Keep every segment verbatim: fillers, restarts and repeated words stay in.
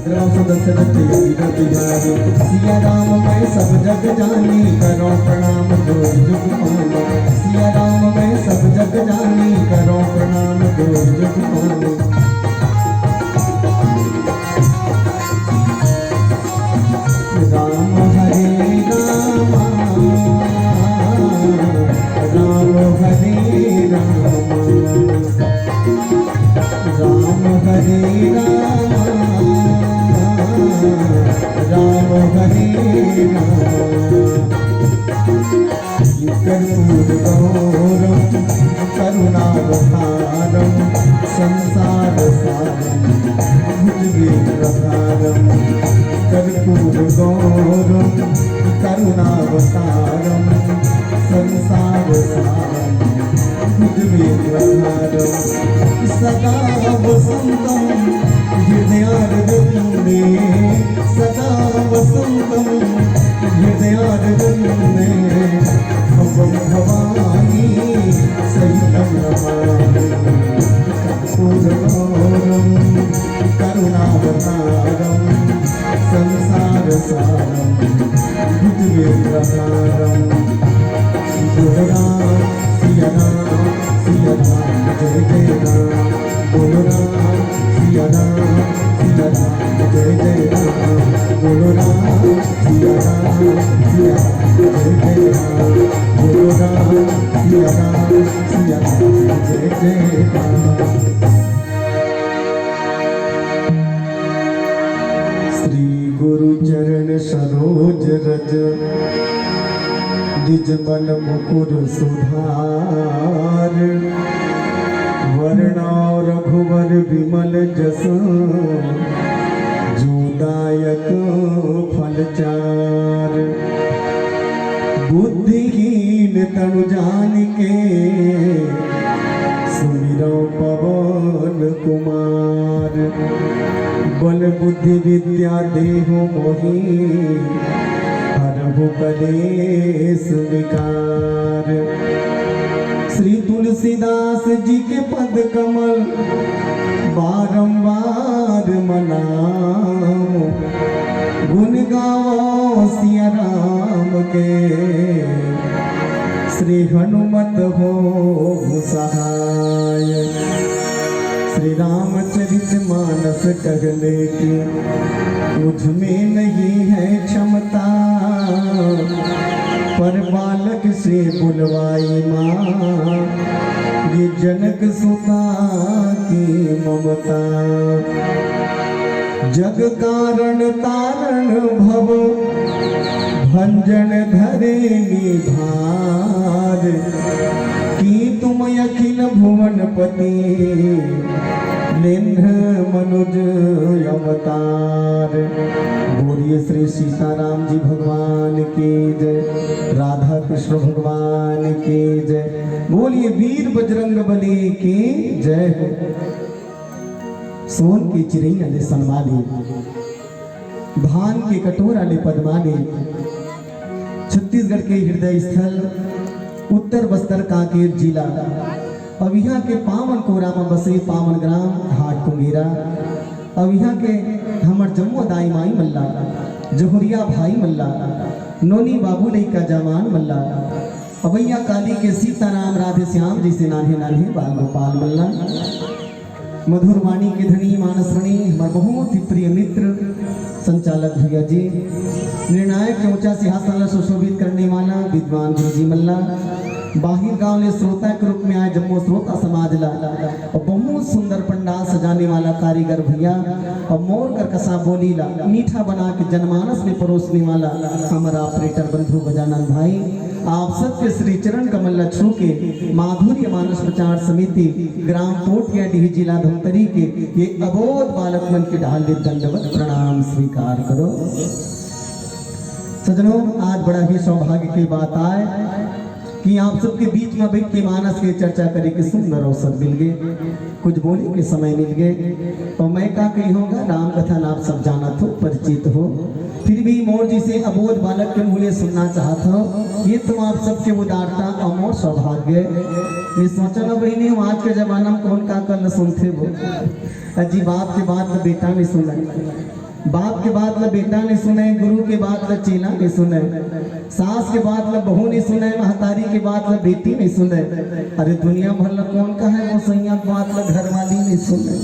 राम सुदर्शन तेज बिहारी। सिया राम मैं सब जग जानी, करो प्रणाम जोर जुग पानी। सिया राम मैं सब जग जानी, करो प्रणाम जोर जुग पानी। राम हरे राम, राम हरे राम, राम हरे राम, राम हरे राम। कर्पूर गौरम करुणावतारम संसार सारम भुजगेन्द्रहारम। कर्पूर गौरम करुणावतारम संसार सारम भुजगेन्द्रहारम। सदा वसंतम हृदयारविंदे, सदा वसंतम हृदयारविंदे, भवम भवानी सहितं नमामि। कर्पूरगौरं करुणावतारं संसारसारं भुजगेन्द्रहारं। बोलो राम सिया राम, सिया राम जय जय राम। बोलो राम सिया राम, सिया राम जय जय राम। बोलो राम सिया राम, सिया राम जय जय राम। बोलो राम सिया राम, सिया राम जय जय राम। श्री गुरु चरण सरोज रज, द्विज मन मुकुर सुधार। वरणा रघुवर विमल जस, जो दायक फल चार। बुद्धिहीन तनु जानिके, सुमिरौ पवन कुमार। बल बुद्धि विद्या देहु मोहि, हरहु कलेस विकार। श्री तुलसीदास जी के पद कमल बारंबार मनाओ। गुण गावो सिया राम के, श्री हनुमत होहु सहाय। श्री रामचरित मानस कहले कि मुझ में नहीं है क्षमता, पर बालक से बुलवाई माँ, ये जनक सुता की ममता। जग कारण तारण भव भंजन धरे निभार, की तुम अखिल भुवनपति लेन्ह मनुज अवतार। बोलिए श्री सीताराम जी भगवान की जय, राधा कृष्ण भगवान की जय, बोलिए वीर बजरंग बली की जय हो। सोन के चिरैया ले सनमाले, भान के कटोरा ले पदमाले, छत्तीसगढ़ के हृदय स्थल उत्तर बस्तर कांकेर जिला, अब इहाँ के पावन कोरा म बसे पावन ग्राम हाट कुंगेरा, अब इहाँ के हमर जम्मो दाई माई मल्ला, जहुरिया भाई मल्ला, नोनी बाबू लइका जवान मल्ला, अवैया काली के सीताराम राधे श्याम जइसे नान्हे नान्हे बाल गोपाल मल्ला। मधुर वाणी के धनी मानस मणि हमर बहुत ही प्रिय मित्र संचालक भैया जी, निर्णायक के ऊंचा सिंहासन ला सुशोभित करने वाला विद्वान गुरु जी मल्ला, बाहिर गांव ले श्रोता के रूप में आए जम्मो श्रोता समाज ला, और बहुत सुंदर पंडाल सजाने वाला कारीगर भैया, और मोर कर कसा बोली ला मीठा बना के जनमानस में परोसने वाला हमारा ऑपरेटर बंधु गजानन भाई, आप सबके श्री चरण कमल ला छू के माधुर्य मानस प्रचार समिति ग्राम पोटियाडीह जिला धमतरी के ये अबोध बालक मन के डहार ले दंडवत प्रणाम स्वीकार करो। सजनों, आज बड़ा ही सौभाग्य के बात आय कि आप सबके बीच में बैठ के मानस के चर्चा करे के सुंदर अवसर मिल गे, कुछ बोले के समय मिल गे। और मैं का कही होगा, राम कथा ला आप सब जानत हो, परिचित हो, फिर भी मोर जइसे अबोध बालक के मुँह ले सुनना चाहत हो, ये तो आप सबके उदारता और मोर सौभाग्य। मैं सोचा ना बहिनी हो, आज के जमाना में कौन का कर ल सुनथे वो। अजी बाप के बात ल बेटा नहीं सुनय। बाप के बात ल बेटा नइ सुनय, गुरु के बात ल चेला नइ सुनय, सास के बात ल बहू नइ सुनय, महतारी के बात ल बेटी नइ सुनय। अरे दुनिया भर ल कोन कहय, गोसइया के बात ल घरवाली नइ सुनय।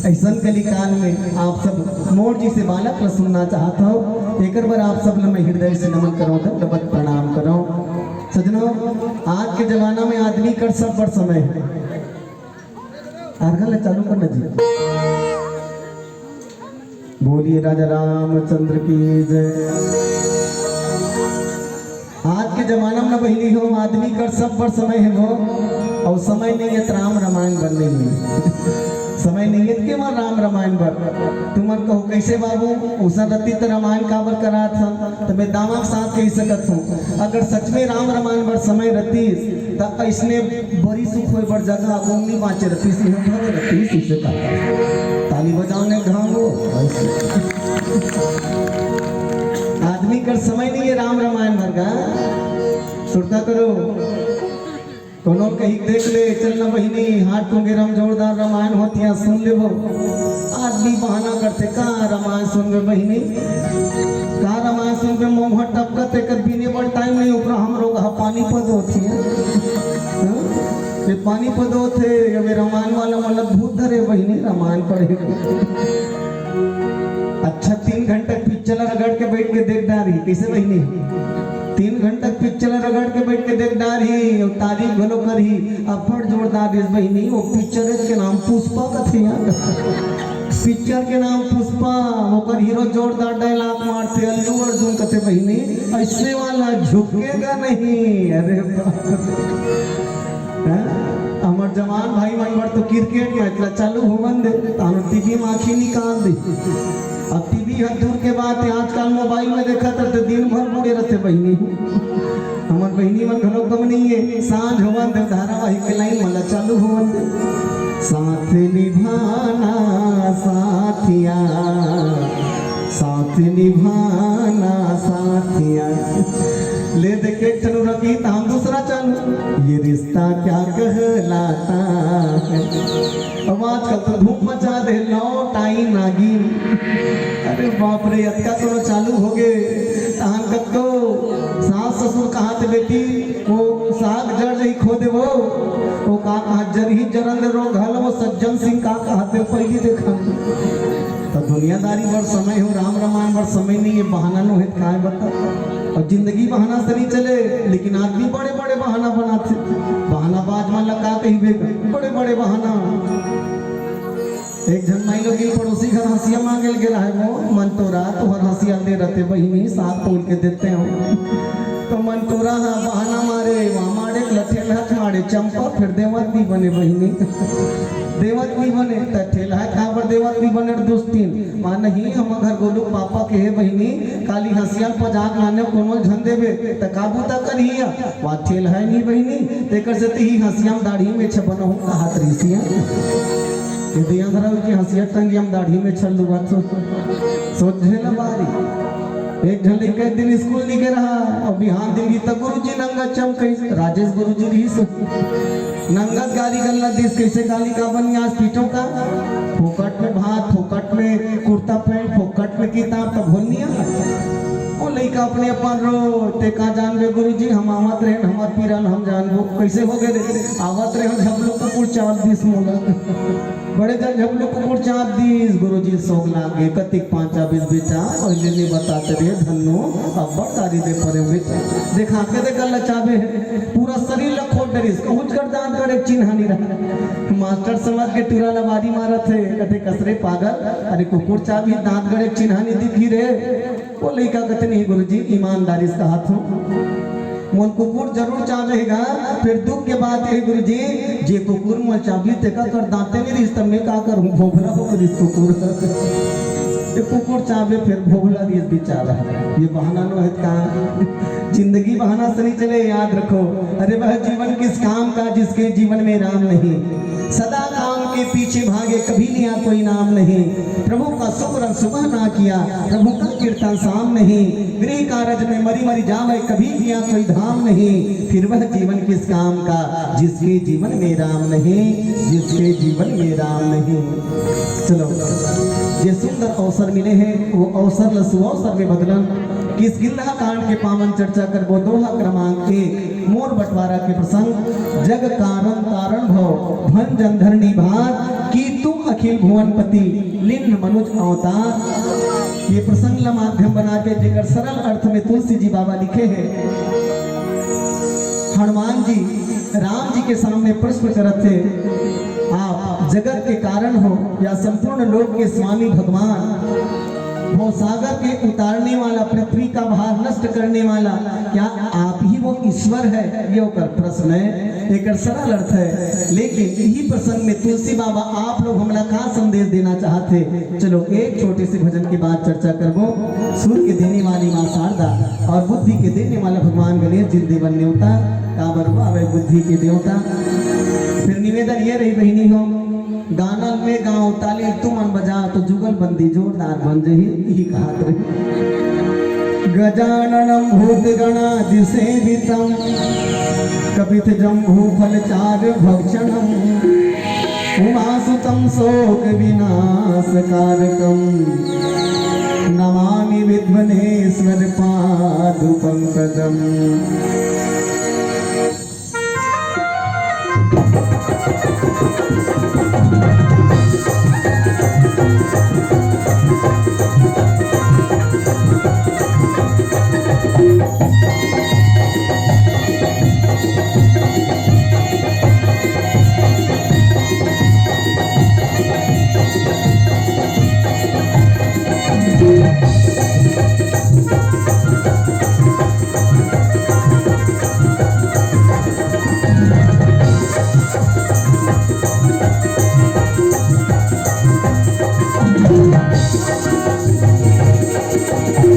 अइसन कलिकाल में आप सब मोर जइसे बालक ल सुनना चाहत हव, एकर बर आप सब ल मैं हृदय से नमन करौं, दंडवत प्रणाम करौं। सजनों, आज के जमाना में आदमी कर सब बड़ समय हे। आरघा ल चालू करना जी। बोलिए राजा रामचंद्र की जय। आज के जमाना में बहिनी हो, आदमी कर सब बड़ समय हे वो, अउ समय नइ हे त राम रामायण बर नइ हे। समय नइ हे त केवल राम रामायण बर। तुमन कहो कइसे बाबू, अइसन रतिस त रामायण काबर करात हन? त मैं दावा के साथ कहि सकत हौं, अगर सच में राम रामायण बर समय रतिस, त अइसने बरिस होय बर जगह अगोंग नइ बांचे रतिस, इहाँ भरे रतिस, इसे कहा। ताली बजाओ ने घाम हो। आदमी कर समय नइ हे राम रामायण बर गा। सुरता करो। कोनो कही देख ले, चल ना बहिनी, हाट टोंगेरा म जोरदार रामायण होत हे, सुन लेबो। आदमी बहाना करथे, का रामायण सुनबे बहिनी? का रामायण सुनबे? मोंहा टपकत हे, कर बिने बर टाइम नइ, ऊपर हमरो कहा पानी पदोथे। हाँ? ये पानी पदोथे, ये रामायण वाला मन ल भूत धरे बहिनी, रामायण पढ़े। अच्छा, तीन घंटा पिक्चर रगड़ के बइठ के देख डारही, कइसे बहिनी? तीन घंटा पिक्चर रगड़ के बइठ के देख डारही, अउ तारीफ घलो करही, अब्बड़ जोरदार दिस बहिनी। वो पिक्चर के नाम पुष्पा कथे यार। पिक्चर के नाम पुष्पा, ओकर हीरो जोरदार डायलॉग मारथे, अल्लू अर्जुन कथे बहिनी, "ऐसे वाला झुकेगा नहीं।" अरे बाप रे। हैं? हमर जवान भाई मन बर तो क्रिकेट मैच ला चालू होवन दे, तानो टीवी में आँखी निकाल दे। अब टीवी हर दूर के बात हे, आजकल मोबाइल में देखत रथे, दिन भर मुड़े रथे बहिनी। हमर बहिनी मन घलो कम नइ हे, सांझ होवन दे, धारावाहिक के लाइन मन ला चालू होवन दे। साथ निभाना साथिया, साथ निभाना साथिया। ले दे के एक ठन रखी, त हम दूसरा चालू। ये रिश्ता क्या कहलाता है? अब आजकल तो धूम मचा दे, लौट आई नागिन। अरे बाप रे, अतका कोनो चालू होगे, तहन कतको सास ससुर कहाथे, "बेटी, वो साग जर जही खो देबो।" वो का कहा, "जरही जरन दे रो घल, वो सज्जन सिंह का कहाथे, पहिली देखन।" त दुनियादारी बर समय हो, राम रामायण बर समय नइ हे, बहाना नोहे त काय बता। अउ जिंदगी बहाना से नइ चले, लेकिन आदमी बड़े बड़े बहाना बनाथे। बहानाबाज मन ला का कहिबे, बड़े बड़े बहाना। एक झन माईलोगिन पड़ोसी घर हंसिया मांगे ल गे रहय वो, मन तो रात भर हंसिया दे रथे बहिनी, साग तोल के देते हो। तो मन तो रहा बहाना मारे, वहाँ मारे, लठेलहच मारे, चंपा फिर देवत नइ बने बहिनी। देवत नइ बने, त ठेलहा काबर देवत नइ बने दुस्तीन। माँ नहीं, हम घर गोलू पापा के हे बहिनी, काली हंसिया पजाक लाने कोनो झन देबे, त का बूता करही या? वा ठेलहा नइ बहिनी, तेकर सेती ही हंसिया म दाढ़ी में छबनहूँ कहात रहिसिया। ये दे अंधरा के हंसिया टंगिया म दाढ़ी में छल लुआ, सोच, सोच झेला बारी। एक झन लइका एक दिन स्कूल नइ गे रहा, अउ बिहान दिन गीता गुरुजी नंगा चमकई, राजेश गुरुजी रहिस। नंगत गारी गल्ला दिस, कइसे गाली का बनियास पीटो का? फोकट में भात, फोकट में कुर्ता पैंट, फोकट में किताब, त भोल नइ आ। वो लइका अपने अपन रो, "ते का जानबे गुरुजी, हम आवत रहेन, हमर पीरा ल हम जानबो।" कइसे होगे रे? "आवत रहेन, झबलू कुकुर चाब दिस मोला।" बड़े जन झबलू कुकुर चाब दिस, गुरुजी सोग लागे, कतिक पाँचा बिस बेटा, पहिले नइ बताते रे धन्नो, अब्बड़ गारी दे परे बेटा। देखा के दे गल्ला चाबे हे, पूरा शरीर ल खोद डरिस, कहूँच कर दांत गड़े के चिन्हा नइ रहा। मास्टर समझ के टूरा ल बारी मारत हे, कथे, "कस रे पागल, अरे कुकुर चाबही, दांत गड़े के चिन्हा नइ दिखही रे।" वो लइका कथे, "नहीं गुरुजी, ईमानदारी से कहत हूँ।" मोल कुकुर जरूर चाबे गा, फिर दुख के बात हे गुरुजी, जे कुकुर मोल चाबही तेका कर दांते नइ रहिस, त मैं का करूँ, भोभला हो गे रिहिस कुकुर। ये कुकुर चाबे फिर भोभला रिहिस बेचारा। ये बहाना नोहे त का? जिंदगी बहाना से नहीं चले, याद रखो। अरे वह जीवन किस काम का जिसके जीवन में राम नहीं। सदा काम के पीछे भागे, कभी लिया कोई नाम नहीं। प्रभु का सुमरन सुबह ना किया, प्रभु का कीर्तन शाम नहीं। गृह कारज में मरी मरी जावे, कभी किया कोई धाम नहीं। फिर वह जीवन किस काम का, जिसके जीवन में राम नहीं, जिसके जीवन में राम नहीं। चलो, ये सुंदर अवसर मिले हैं, वो अवसर ल सुअवसर में बदलन। किसकिंधा कांड के पावन चर्चा करबो, दोहा क्रमांक एक, मोर बंटवारा के प्रसंग। जग कारण तारण भव, भंजन धरणी भार, कीतू अखिल भुवनपति, लीन्ह मनुज अवतार। ये प्रसंग ला माध्यम बना के जेकर सरल अर्थ में तुलसी जी बाबा लिखे हैं, हनुमान जी राम जी के सामने प्रश्न करत थे, आप जगत के कारण हो या संपूर्ण लोक के स्वामी भगवान, भवसागर के उतारने वाला, पृथ्वी का भार नष्ट करने वाला, क्या आप ही वो ईश्वर है? ये ओकर प्रश्न है, एकर सरल अर्थ है। लेकिन यही प्रसंग में तुलसी बाबा आप लोग हमला का संदेश देना चाहते? चलो, एक छोटे से भजन के बाद चर्चा करबो। सुर के देने वाली माँ शारदा और बुद्धि के देने वाला भगवान गणेश जी देवन नेवता, काबर हुआ वे बुद्धि के देवता। फिर निवेदन ये रही बहिनी हो, गाना में गाओ, ताली तुमन बजाओ, तो जुगलबंदी जोरदार बन जही, यही कहत रही। गजाननं भूतगणादिसेवितं, कपित्थजम्बूफलचारुभक्षणम्, उमासुतं शोकविनाशकारकम्, नमामि विघ्नेश्वर पादपंकजम्।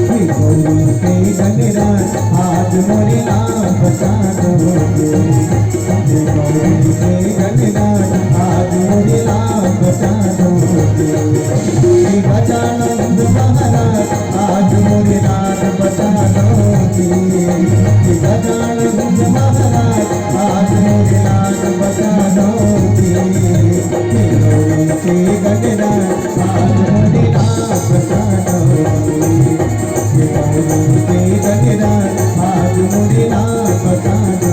हे गौरी के गणराज, आज मोरे नाम बता दो। हे गौरी के गणराज, आज मोरे नाम बता दो। हे गजानंद महाराज, आज मोरे नाम बता दो। हे गजानंद महाराज, आज मोरे नाम बता दो। हे गौरी के गणराज, आज मोरे नाम बता दो। ये बाबू के गजरा, आज मोरे नाम बता दो।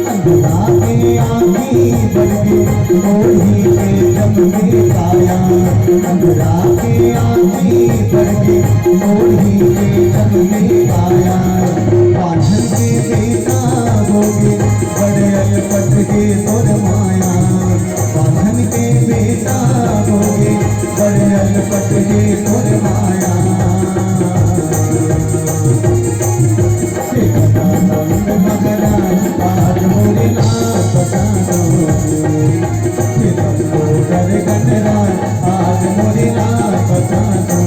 अंधरा के आँखी बन के मोरही के जम में पाया। अंधरा के आँखी बन के मोरही के जम में पाया। बांझन के बेटा होगे बड़े अलपट के तोर माया। बांझन के बेटा होगे बड़े अलपट के तोर माया। हे सदानंद महाराज, आज मोरे नाम बता दो। हे लंबोदर गणराज, आज मोरे नाम बता दो।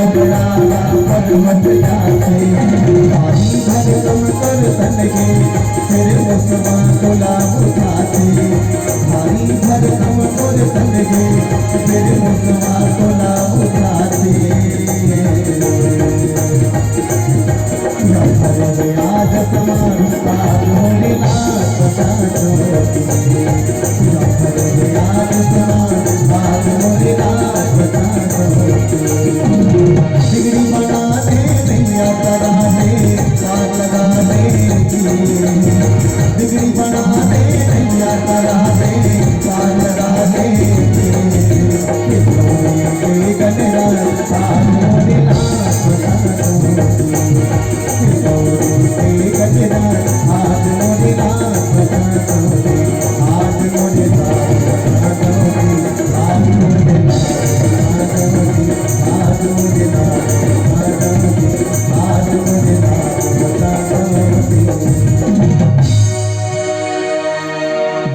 बड़ा पर्वत जाथे, भारी भरकम कर तन के, फिर मुसवा तोला बुझाथे। भारी भरकम कर तन के, फिर मुसवा तोला बुझाथे। या भर आज समान, आज होले लाल पता चोरी। या भर आज समान, आज होले लाल पता चोरी। बिगड़ी बना दे नैया तरह दे, पार लगा दे। बिगड़ी बना दे नैया तरह दे, पार लगा दे। ये गौरी के गजरा, पार मोरे लाल बता दो। ये गौरी के गजरा, आज मोरे लाल बता दो। आज मोरे लाल बता दो।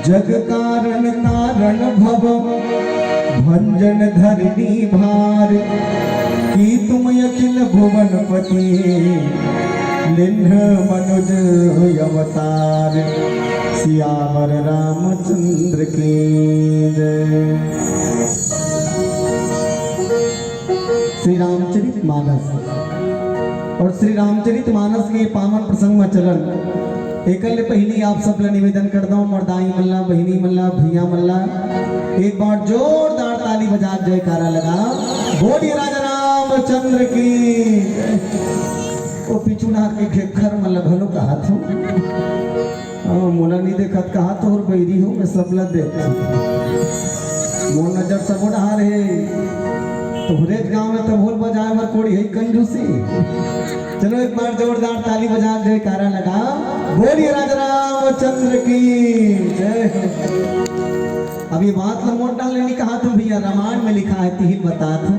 जग कारण तारण भव भंजन धरनी भार, की तुम अखिल भुवन पति लिन्ह मनुज अवतार। सियावर रामचंद्र की जय। श्री रामचरित मानस और श्री रामचरित मानस के पावन प्रसंग में चलन। एकर ले पहिली आप सब ला निवेदन करत हंव, मोर दाई मन ला, बहिनी मन ला, भैया मन ला, एक बार जोरदार ताली बजा के जयकारा लगा। बोलिए राजा रामचंद्र की। ओ पीछू डहर के खेखर मन ला घलो कहत हंव। हाँ, मोला नइ देखत कहा तोर बैरी हो, मैं सबला देखथंव। मोर नजर सबो डहार हे। तोहरे गांव में तभो ल बजाए बर कोड़ी हे कंजूसी। चलो एक बार जोरदार ताली बजा के जयकारा लगा। बोलिए राजा रामचंद्र की जय। अब ये बात ल मोर डाल नहीं कहा तुम भैया, रामायण में लिखा है, तिही ल बतात हंव।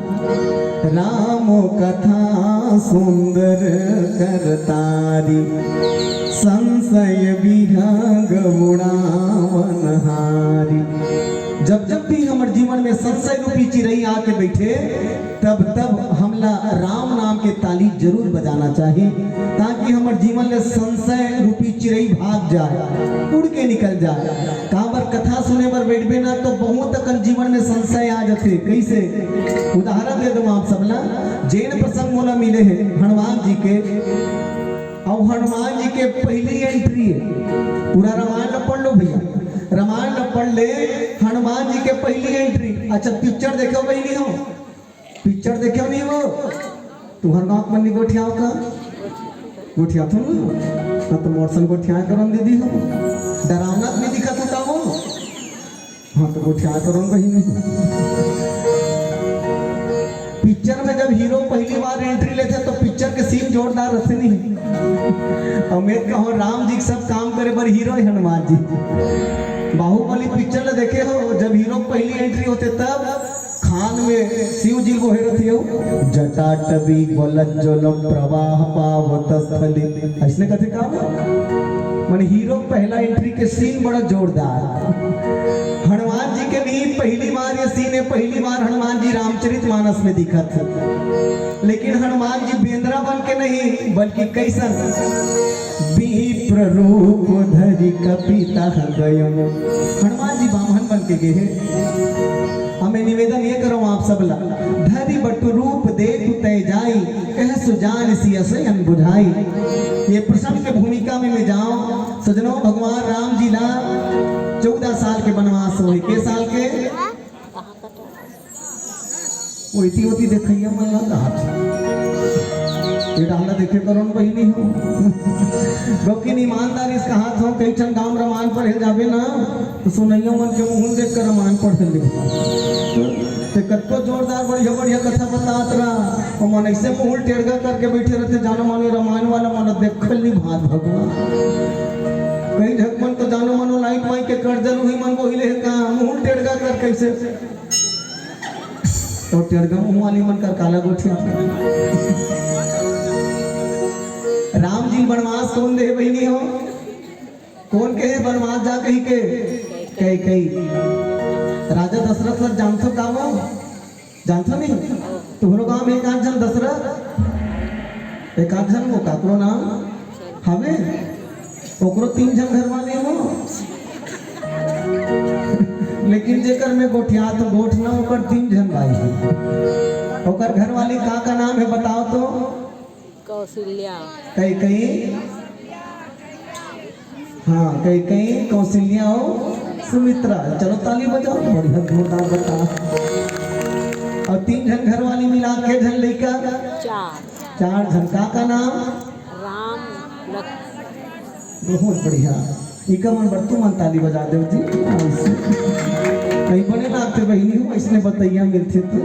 राम कथा सुंदर करतारी, संशय विहग उड़ावन हारी। जब जब भी हमर जीवन में संशय रूपी चिरई आके बैठे, तब तब हमला राम नाम के ताली जरूर बजाना चाही, ताकि हमर जीवन ले संशय रूपी चिरई भाग जाए, उड़ के निकल जाए। काबर कथा सुने बर बैठबे ना, तो बहुत अकन जीवन में संशय आ जाथे। कैसे? उदाहरण दे दो आप सबला। जेन प्रसंग मोला मिले हे हनुमान जी के, अउ हनुमान जी के पहली एंट्री हे। पूरा रामायण ला पढ़ लो भैया, रामायण ला पढ़ ले। हनुमान जी के पहली एंट्री। अच्छा, पिक्चर देखे हो बहिनी हो? पिक्चर देखे हो नहीं हो? तुहर गाँव मन नहीं गोठियाव का? गोठियाथो ना? हाँ, तो मोर संग गोठियाए करो न दीदी हो। डरावना तो नहीं दिखत हो का वो? हाँ, तो गोठियाए करो न बहिनी। पिक्चर में जब हीरो पहली बार एंट्री लेथे, तो पिक्चर के सीन जोरदार रथे नहीं। अउ मैं कहूँ, राम जी के सब काम करे बर हीरो हे हनुमान जी। बाहुबली पिक्चर ला देखे हो, जब हीरो पहली एंट्री होथे, तब खान में शिव जी बोहे रथे हो, जटाटवी गलज्जल प्रवाह पावत स्थली। अइसने कथे का वो? माने हीरो पहला एंट्री के सीन बड़ा जोरदार। हनुमान जी के नहीं, पहली बार ये सीन हे, पहली बार हनुमान जी रामचरित मानस में दिखत हे। लेकिन हनुमान जी बेंदरा बन के नहीं, बल्कि कैसन? विप्र रूप धरि कपिता गयम। हनुमान जी बाम्हन बन के गे हे। अब मैं निवेदन ये करंव आप सब ला, धरि बटु रूप देखु तय जाई, कहसु जान सिय सयन बुझाई। ये प्रसंग के भूमिका में मैं जांव। सजनो, भगवान राम जी ला चौदह साल के बनवास होय। के साल के? ओती ओती देखइया मन ला कहत हे। ये डाला देखे करो न बहिनी हो। लेकिन ईमानदारी से कहत हंव, कई ठन गांव रामायण पढ़े जाबे ना, तो सुनइया मन के मुंह देख कर रामायण पढ़े ले। ते कतको जोरदार बढ़िया बढ़िया कथा बतात रहा, अउ मन अइसे मुंह टेड़गा करके बैठे रथे, जानो मानो रामायण वाला मन देखल नहीं भात भगवान। कई झक मन तो जानो मानो लाइट माई के कर्जन उही मन बोहिले का, मुंह टेड़गा करके अइसे। तो टेड़गा मुंह वाली मन कर काला गोठिया। राम जी बनवास कोन दे बहिनी हो? कोन कहे बनवास जा कही के? कई कई। राजा दशरथ ला जानथो का वो? जानथो नहीं? तुहरो गांव में एक आध झन दशरथ, एक आध झन वो काकरो नाम हवे, ओकरो तीन झन घर वाले हो। लेकिन जेकर में गोठियात हो गोठ ना, ओकर तीन झन भाई हे। ओकर घर वाली का का नाम हे, बताओ तो। कौशल्या। कई कई। हाँ, कई कई, कौशल्या अउ सुमित्रा। चलो ताली बजाओ, बढ़िया जोरदार बता। अउ तीन झन घर वाली मिला के झन लइका? चार। चार झन। का का नाम? राम, लक्ष्मण। बहुत बढ़िया। इका मन बर तुमन ताली बजा देव जी। ऐसे। कहीं बने लागथे बहिनी हो, अइसने बतइया मिलथे तो।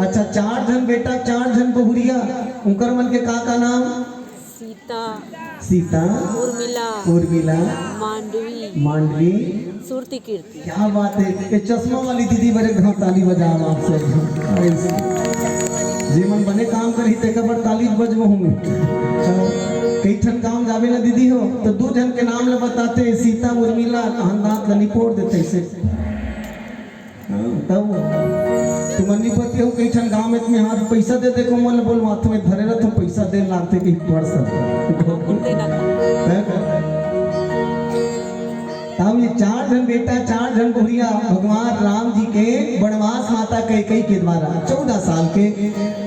अच्छा, चार झन बेटा, चार झन बहुरिया, उनकर मन के का का नाम? सीता। सीता। उर्मिला। उर्मिला। मांडवी। मांडवी। सुरती कीर्ति। क्या बात है, ये चश्मा वाली दीदी बर एक घांव ताली बजाओ आप सब। जेमन बने काम करही तेकर बर ताली बजबो हूँ। कई ठन गांव जाबे ना दीदी हो, तो दू झन के नाम ल बताथे, सीता उर्मिला, तहन दांत ल निपोर देथे से। हाँ, तब तुमन नी पति हो, कई ठन गांव में तुम्हें हाथ पैसा दे दे को मन बोल, माथ में धरे रह, तुम पैसा दे लागथे कहीं पड़ सब। तब ये चार झन बेटा, चार झन बहुरिया भगवान राम जी के वनवास माता कैकई के द्वारा चौदह साल के,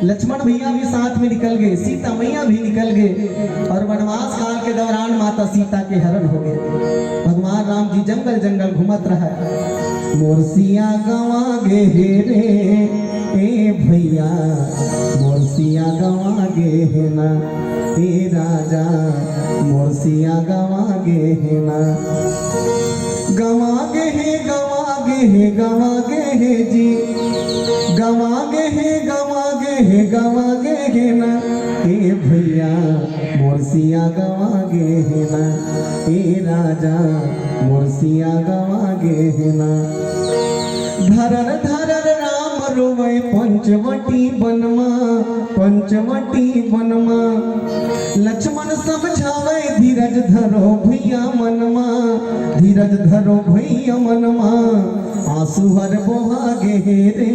लक्ष्मण भैया भी साथ में निकल गए, सीता मैया भी निकल गए और वनवास काल के दौरान माता सीता के हरण हो गए। भगवान राम जी जंगल जंगल घूमत रहे। मोर सिया गंवा गे हे रे, ए भैया, मोर सिया गंवा गे हे ना, ए राजा, मोर सिया गंवा गे हे ना। गंवा गे हे, गंवा गे हे, गंवा गे हे जी, गंवा गे हे, गंवा गे हे, गंवा गे हे ना, ए भैया, मोर सिया गंवा गे हे ना, ए राजा, मोर सिया गंवा गे हे ना। धरर धरर राम रोवै पंचवटी बनमा, पंचवटी बनमा। लक्ष्मण समझावै धीरज धरो भैया मनमा, धीरज धरो भैया मनमा। आंसू हर बोहा गे हे रे,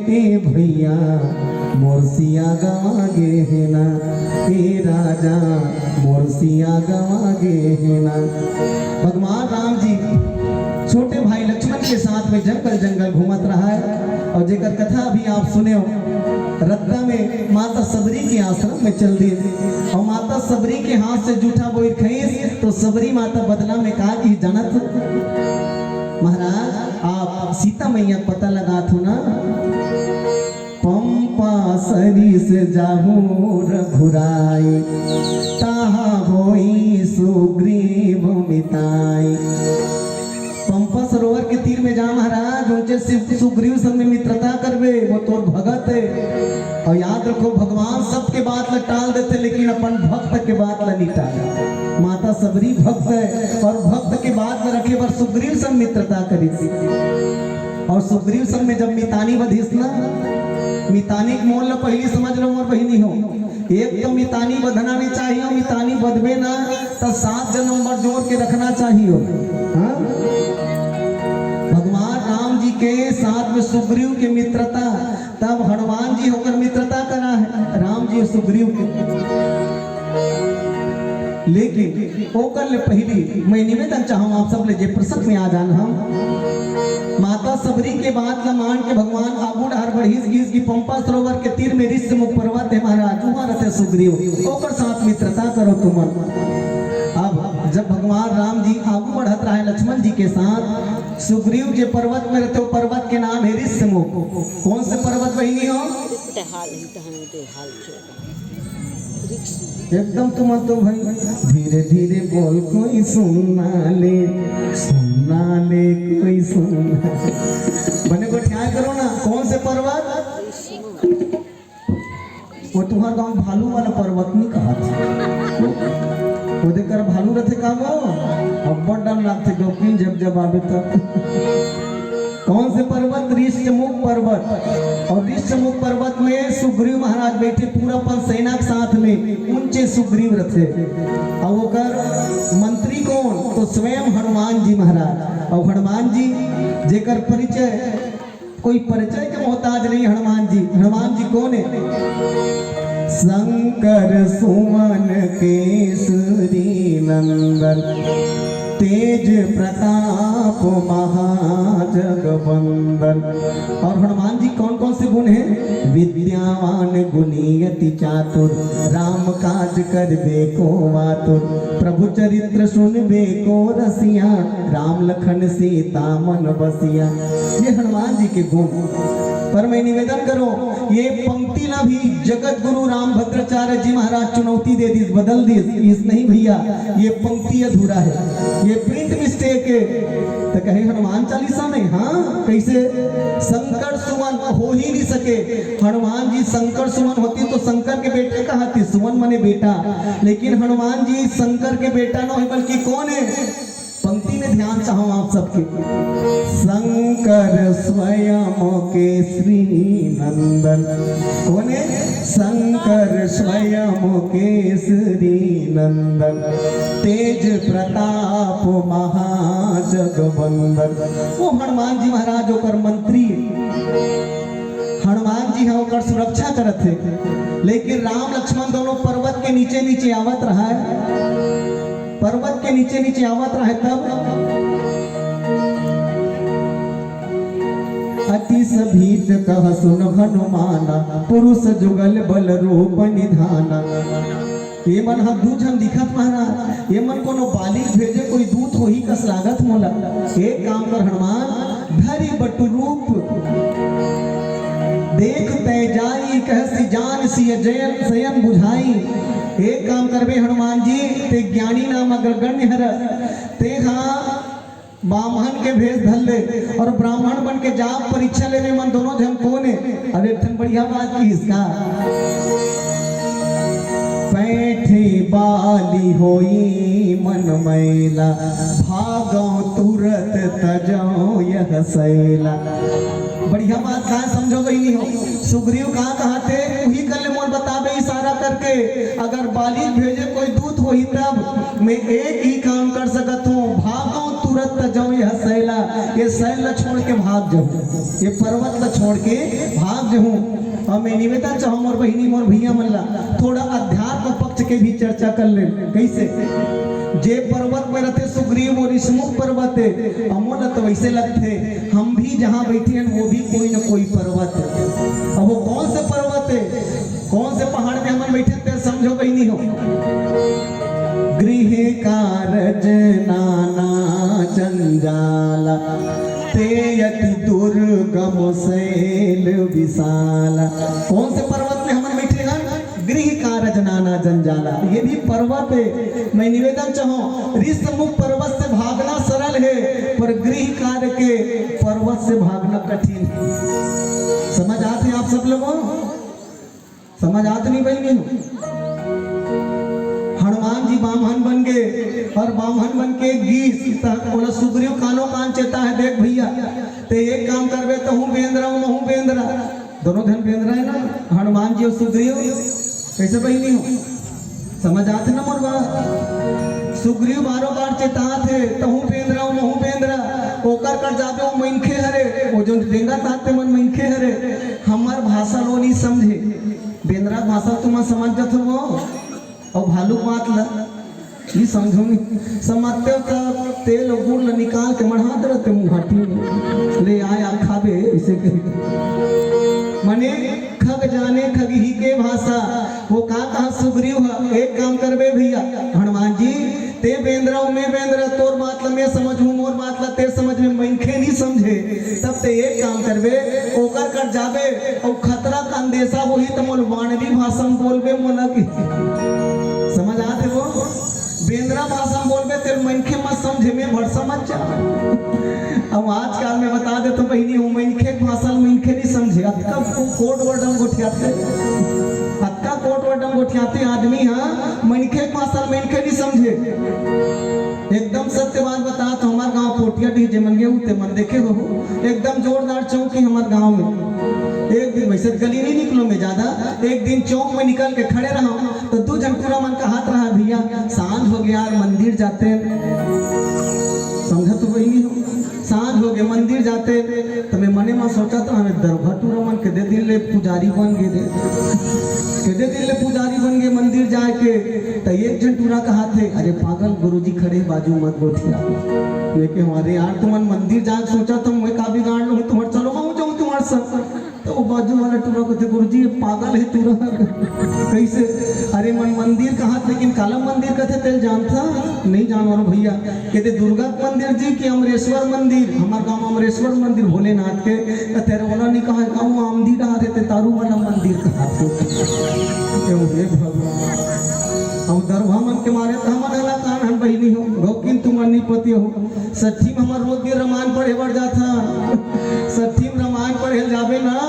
ए भैया, मोर सिया गंवा गे हे ना, ए राजा, मोर सिया गंवा गे हे ना। भगवान राम जी छोटे भाई लक्ष्मण के साथ में जंगल जंगल घूमत रहा है और जेकर कथा अभी आप सुने हो, रद्दा में माता सबरी के आश्रम में चल दिए और माता सबरी के हाथ से जूठा बोइर खईस तो सबरी माता बदला में का की जानत? महाराज, आप सीता मैया के पता लगात हो ना? पंपा सरिस जाहू रघुराई, तहाँ होई सुग्रीव मिताई। पंपा सरोवर के तीर में जा महाराज, उनसे सु-, सुग्रीव संग में मित्रता करबे, वो तोर भगत है। और याद रखो, भगवान सबके बात ला टाल देथे, लेकिन अपन भक्त के बात ला नहीं टाले। माता सबरी भक्त है और भक्त के बात ला रखे बर सुग्रीव संग मित्रता करिस। और सुग्रीव संग में जब मितानी बधिस ना, मितानी के मोल ला पहिली समझ लो मोर बहिनी हो, एक तो मितानी बधना नहीं चाहिए, मितानी बधबे ना तो सात जन्म बर जोर के रखना चाहिए। हाँ? भगवान राम जी के साथ में सुग्रीव के मित्रता, तब हनुमान जी होकर मित्रता करा है राम जी और सुग्रीव के। लेकिन ओकर ले पहिली मैं निवेदन चाहूँ आप सब ले, जे प्रसंग में आ जान हम, माता सबरी के बात ला मान के भगवान आगू डहर बढ़िस गिस की पंपा सरोवर के तीर में ऋष्यमुख पर्वत है महाराज, उहाँ रहते सुग्रीव, ओकर साथ मित्रता करो तुमन। अब जब भगवान राम जी आगू बढ़त रहे लक्ष्मण जी के साथ, सुग्रीव जे पर्वत में रहते, वो पर्वत के नाम है ऋष्यमुख। कौन से पर्वत बहिनी हो? एकदम तुम तो भाई, धीरे धीरे बोल, कोई सुनना ले, सुनना ले, कोई सुनना। बने गोठियाए करो ना, कौन से पर्वत? वो तुम्हार गांव भालू वाला पर्वत नहीं कहा था। वो देकर भालू रहते का वो? अब्बड़ डर लागथे, डोकिन जब जब आवे तब। कौन से पर्वत? ऋष्यमुख पर्वत। और ऋष्यमुख पर्वत में सुग्रीव महाराज बैठे पूरा अपन सेना के साथ में, ऊंचे सुग्रीव रहते। और ओकर मंत्री कौन? तो स्वयं हनुमान जी महाराज। और हनुमान जी जेकर परिचय कोई परिचय के मोहताज नहीं हनुमान जी। हनुमान जी कौन है? शंकर सुमन केसरी नंदन, तेज प्रताप महाजगबंदन। और हनुमान जी कौन कौन से गुण हैं? विद्यावान गुणी अति चातुर, राम काज करबे को आतुर, प्रभु चरित्र सुनबे को रसिया, राम लखन सीता मन बसिया। ये हनुमान जी के गुण। पर मैं निवेदन करूं, ये पंक्ति ला भी जगत गुरु राम भद्राचार्य जी महाराज चुनौती दे दिस, बदल दिस। इस नहीं भैया, ये पंक्ति अधूरा है, ये प्रिंट मिस्टेक है। तो कहे हनुमान चालीसा में, हाँ, कैसे? शंकर सुमन हो ही नहीं सके। हनुमान जी शंकर सुमन होती तो शंकर के बेटे कहती, सुमन मने बेटा, लेकिन हनुमान जी शंकर के बेटा न हो, बल्कि कौन है? पंक्ति में ध्यान चाहूं आप सबके। शंकर स्वयं केसरी नंदन। कौन है? शंकर स्वयं केसरी नंदन, तेज प्रताप महाजगबंदन। वो हनुमान जी महाराज ओकर मंत्री, हनुमान जी ह ओकर सुरक्षा करत हे, लेकिन राम लक्ष्मण दोनों पर्वत के नीचे नीचे आवत रहा है। पर्वत के नीचे नीचे आवत रहे तब, अति सभीत कह सुन हनुमाना, पुरुष जुगल बल रूप निधाना। ये मन ह दू झन दिखत महाराज, ये मन कोनो बालिक भेजे कोई दूत होही कस लागत मोला। एक काम कर हनुमान, धरि बटु रूप देख तै जाई, कहसि जान सिय जयन सयन बुझाई। एक काम करबे हनुमान जी, ते ज्ञानी नाम अग्रगण्य हर, ते हा बाम्हन के भेष धर ले और ब्राह्मण बन के जा, परीक्षा लेबे मन दोनों झन कोन हे। अब एक ठन बढ़िया बात किहिस का, पैठी बाली होई मन मैला, भागौ तुरत तजौ यह सैला। बढ़िया बात का समझो बहिनी हो, सुग्रीव का कहाथे, उही कर ले मोर बताबे इशारा करके। अगर बाली भेजे कोई दूत होही तब मैं एक ही काम कर सकत हूँ, भागौ तुरत तजौ यह सैला, ये सैल ला छोड़ के भाग जाऊँ, ये पर्वत ला छोड़ के भाग जाऊँ। और मैं निवेदन चाहूँ मोर बहिनी मोर भैया मन ला, थोड़ा अध्यात्म पक्ष के भी चर्चा कर ले। कैसे? जे पर्वत में रहते सुग्रीव, वो ऋषमुख पर्वत है, अमोल तो वैसे लगते, हम भी जहाँ बैठे हैं वो भी कोई न कोई पर्वत है। अब वो कौन से पर्वत है, कौन से पहाड़ में हमन बैठे हैं, तेल समझो बहिनी हो। गृह कारज नाना जंजाला, ते अति दुर्गम सैल विशाला। कौन से पर्वत में हमन बैठे हैं? गृह कारज नाना जंजाला, ये भी पर्वत है। मैं निवेदन चाहूँ, ऋषमुख पर्वत से भागना सरल है, पर गृह कार्य के पर्वत से भागना कठिन है। समझ आत हे आप सब लोगों? समझ आत नहीं बहिनी? हनुमान जी बाम्हन बन गए और बाम्हन बन के गीस त ओला सुग्रीव कानो कान चेता है, देख भैया, ते एक काम करबे, तहूँ बेंदरा, महूँ बेंदरा, दोनों झन बेंदरा है ना, हनुमान जी और सुग्रीव। कैसे बहिनी हो? समझ आत ना मोर बात? सुग्रीव बारो बार चेतात हे, तहूँ बेंदरा, महूँ बेंदरा, ओकर कर जाबे, वो मनखे हरे, वो जो रेंगत आत ते मन मनखे हरे, हमर भाषा लो नहीं समझे। बेंदरा भाषा तुम समझ जत हो, और भालू बात ला नहीं समझो नहीं। समझते हो तब तेल और गुड़ ला निकाल के मढ़ात रहते मुंह घाटी में, ले आया खाबे, इसे कहते। मने खग जाने खगही के भाषा। वो का कहा सुग्रीव ह, एक काम करबे भैया हनुमान जी, ते बेंदरा, मैं बेंदरा, तोर बात ला मैं समझहूँ, मोर बात ला ते समझ में, मनखे नहीं समझे, तब ते एक काम करबे, ओकर कर जाबे, और खतरा का अंदेशा होही त मोल वानरी भाषा में बोलबे, मोला की समझ आत हे वो? बेंदरा भाषा में बोलबे, तेल मनखे मत समझे, मैं भरसा मत जा। अब आजकल मैं बता देता हूँ बहिनी हो, मनखे के भाषा ल मनखे नहीं समझे, अतका को-, code word हम गोठियाते, अतका code word हम गोठियाते आदमी, हाँ, मनखे के भाषा ल मनखे नहीं समझे। एकदम सत्य बात बता तो हमार गांव पोटिया डीह जे मन गए उते मन देखे हो, एकदम जोरदार चौक है हमार गांव में। एक दिन वैसे गली नहीं निकलो मैं ज्यादा, एक दिन चौक में निकल के खड़े रहा तो दू झन टूरा मन कहात रहा, भैया सांझ हो गया यार, मंदिर जाते हैं। समझा तो वही नहीं हो, सांझ होगे मंदिर जाते, त मैं मने म सोचत रहंव, दरभा टूरा मन केदे दिन ले पुजारी बन गे रे, केदे दिन ले पुजारी बन गे मंदिर जाय के। त एक झन टूरा कहाथे, "अरे पागल, गुरुजी खड़े हे बाजू, मत गोठिया।" मैं केहेंव, "अरे यार, तुमन मंदिर जाय के सोचत हव, मैं का बिगाड़ लूं तुम्हर, चलो मैं जाऊं तुम्हर संग।" त वो बाजू वाला टूरा कथे, "गुरुजी, ये पागल हे टूरा।" कइसे? "अरे मन मंदिर कहात, लेकिन काला मंदिर कथे, तेला जानथस?" "नइ जानंव रे भइया।" कथे, "दुर्गा के मंदिर जी कि अमरेश्वर मंदिर?" "हमर गांव अमरेश्वर मंदिर भोलेनाथ के।" कथे, "अरे ओला नइ कहय, गांव आमदी डहार हे, तें दारू वाला मंदिर कहाथे।" हे भगवान, अउ दरभा मन के मारे त हमन हलाकान हन बहिनी हो, गौकिन तुमन नइ पतियव। सट्ठी म हमर रोज दिन रमायन पढ़े बर जाथन। सट्ठी म रमायन पढ़े ल जाबे ना,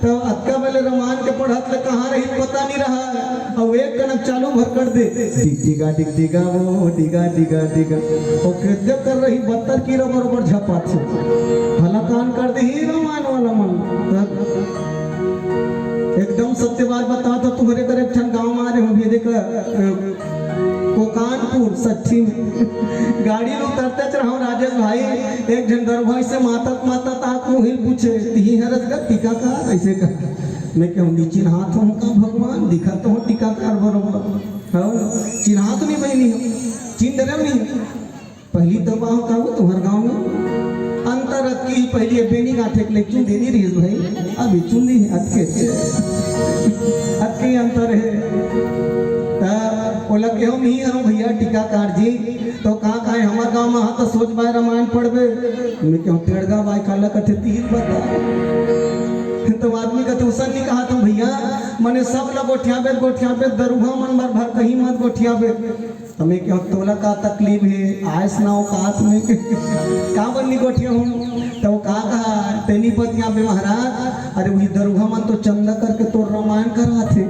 त अतका बेले रमायन के पढ़त ले कहाँ रही पता नइ रहय। अउ एक कनक चालू भर कर दे, डिग डिगा डिग डिगा वो, डिगा डिगा डिगा। अउ केदे कर रही बत्तर कीरा बरोबर झपाथे। हलाकान कर देही रमायन वाला मन। एकदम सत्य बात बतावत हंव, तुंहरे कर एक ठन गांव म आय रहेंव, अभी देख, अ, कोकानपुर सट्ठी म गाड़ी ले उतरतेच रहेंव राजेश भाई, एक झन दरभा अइसे मातत मातत आके मोहिल पूछे, "तिही हरस गा टीकाकार?" अइसे कहा। मैं केहेंव, "नइ चिन्हात हंव का भगवान, दिखत तो हंव टीकाकार बरोबर।" हव, चिन्हात नइ बहिनी हो, चिन्ह डरेव नहीं। पहिली तो गांव का वो तुम्हर गांव म अंतर अतकी, पहिली बेनी गांठे के ले चुंदी नइ रहिस भाई, अभी चुंदी हे, अतके, अतके अंतर हे। त ओला केहेंव मिही हरंव भइया टीकाकार जी, त का कहे हमर गांव म हा त सोच बाय रमायन पढ़बे, मैं केहेंव टेड़गा बाय काला कथे तिही ल बता। त आदमी कथे ओसन नइ कहत हंव भइया, मने सब ल गोठियाबे, गोठियाबे, दरुहा मन बर भर कहीं मत गोठियाबे। त मैं केहेंव तोला का तकलीफ हे, आयस ना औकात म, काबर नइ गोठियाहूं? त वो का कहा, तें नइ पतियाबे महाराज, अरे उही दरुहा मन तो चंदा करके तोर रमायन कराथे।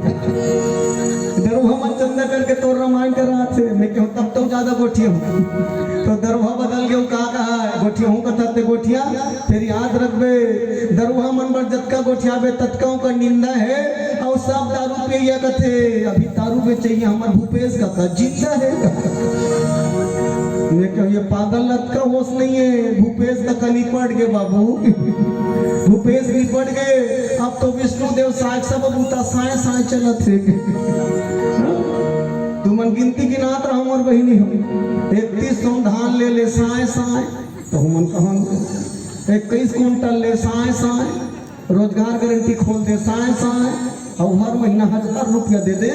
दरुहा मन चंदा करके तोर रमायन कराथे। मैं केहेंव तब तो जादा गोठियाहूं। त दरुहा बदल गे, वो का कहा, गोठियाहूं कथस ते गोठिया, फेर याद रखबे, दरुहा मन बर जतका गोठियाबे, ततका ओकर निंदा हे। अउ सब दारू पियइया कथे, "अभी दारू बेचइया हमर भूपेश कका जिंदा हे।" मैं केहेंव, "ये पागल ल अतका होश नइ हे, भूपेश कका निपट गे बाबू, भूपेश निपट गे, अब तो विष्णु देव साय सब बूता साय साय चलत हे।" तुमन गिनती गिनात रहव मोर बहिनी हो, इकतीस सौ धान ले ले साय साय, त हमन कहन इक्कीस कुंटल ले साय साय, रोजगार गारंटी खोल दे साय साय, अउ हर महीना हजार रुपया दे दे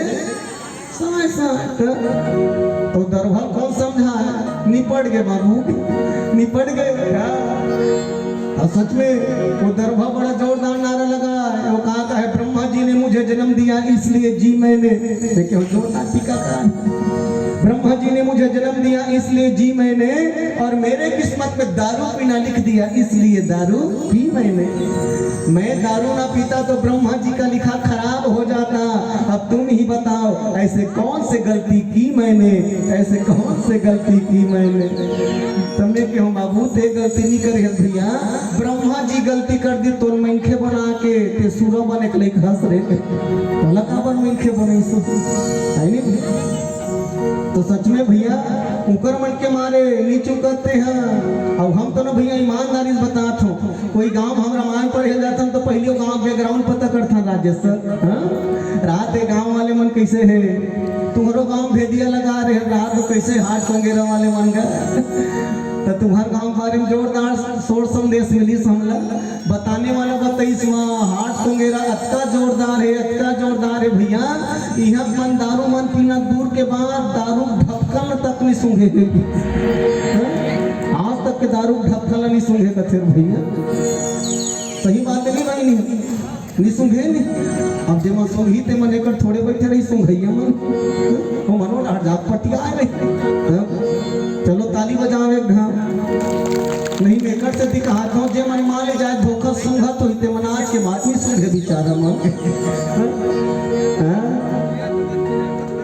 साय साय। त, त दरुहा ल कोन समझाय? निपट गे बाबू, निपट गे। अउ सच में वो दरुहा बड़ा जोरदार नारा लगाय, वो का कहे, "ब्रह्मा जी ने मुझे जन्म दिया इसलिए जी मैंने।" मैं केहेंव जोरदार टीकाकार। "ब्रह्मा जी ने मुझे जन्म दिया इसलिए जी मैंने, और मेरे किस्मत में दारू पीना लिख दिया इसलिए दारू पी मैंने। मैं दारू ना पीता तो ब्रह्मा जी का लिखा खराब हो जाता। अब तुम ही बताओ ऐसे कौन से गलती की मैंने, ऐसे कौन से गलती की मैंने?" त मैं केहेंव बाबू तें गलती नइ करे हस भइया, ब्रह्मा जी गलती कर दिस तोला मनखे बना के, तें सुरा बने के लइक हस रे। तोला काबर मनखे बनइस? हे नहीं? त सच में भइया, उंकर मन के मारे नइ चूकत तें हा। अउ हम तो ना भइया ईमानदारी से बतात हंव, कोई गांव म हम रमायन पढ़े जाथन त पहिली वो गांव background पता करथन राजेश सर। हाँ? रात ए गांव वाले मन कइसे हे, तुम्हरो गांव भेदिया लगा रहे रात को कइसे हाट कोंगेरा वाले मन गा। त तुम्हर गांव के बारे म जोरदार शोर संदेश मिलिस हमला। बताने वाला बताइस, वहाँ हाट कोंगेरा अतका जोरदार हे, अतका जोरदार हे भइया। इहाँ मन दारू मन पीना दूर के बात, दारू ढक्कन तक नइ सूंघे हे। हाँ? आज तक के दारू ढक्कन नइ सूंघे कथे भइया। सही बात हे नहीं भाई, नहीं? नइ सूंघे नहीं। अब जेमन सूंघही तेमन एकर थोड़े बइठे रही सूंघइया मन। वो मनो हट जात पटियाए रही। हाँ? चलो ताली बजाओ एक घाम। नहीं, मैं एकर सेती कहात हंव, जेमन मान ले जाए धोखा सूंघत होही, तेमन आज के बाद नइ सूंघे बिचारा मन। हाँ?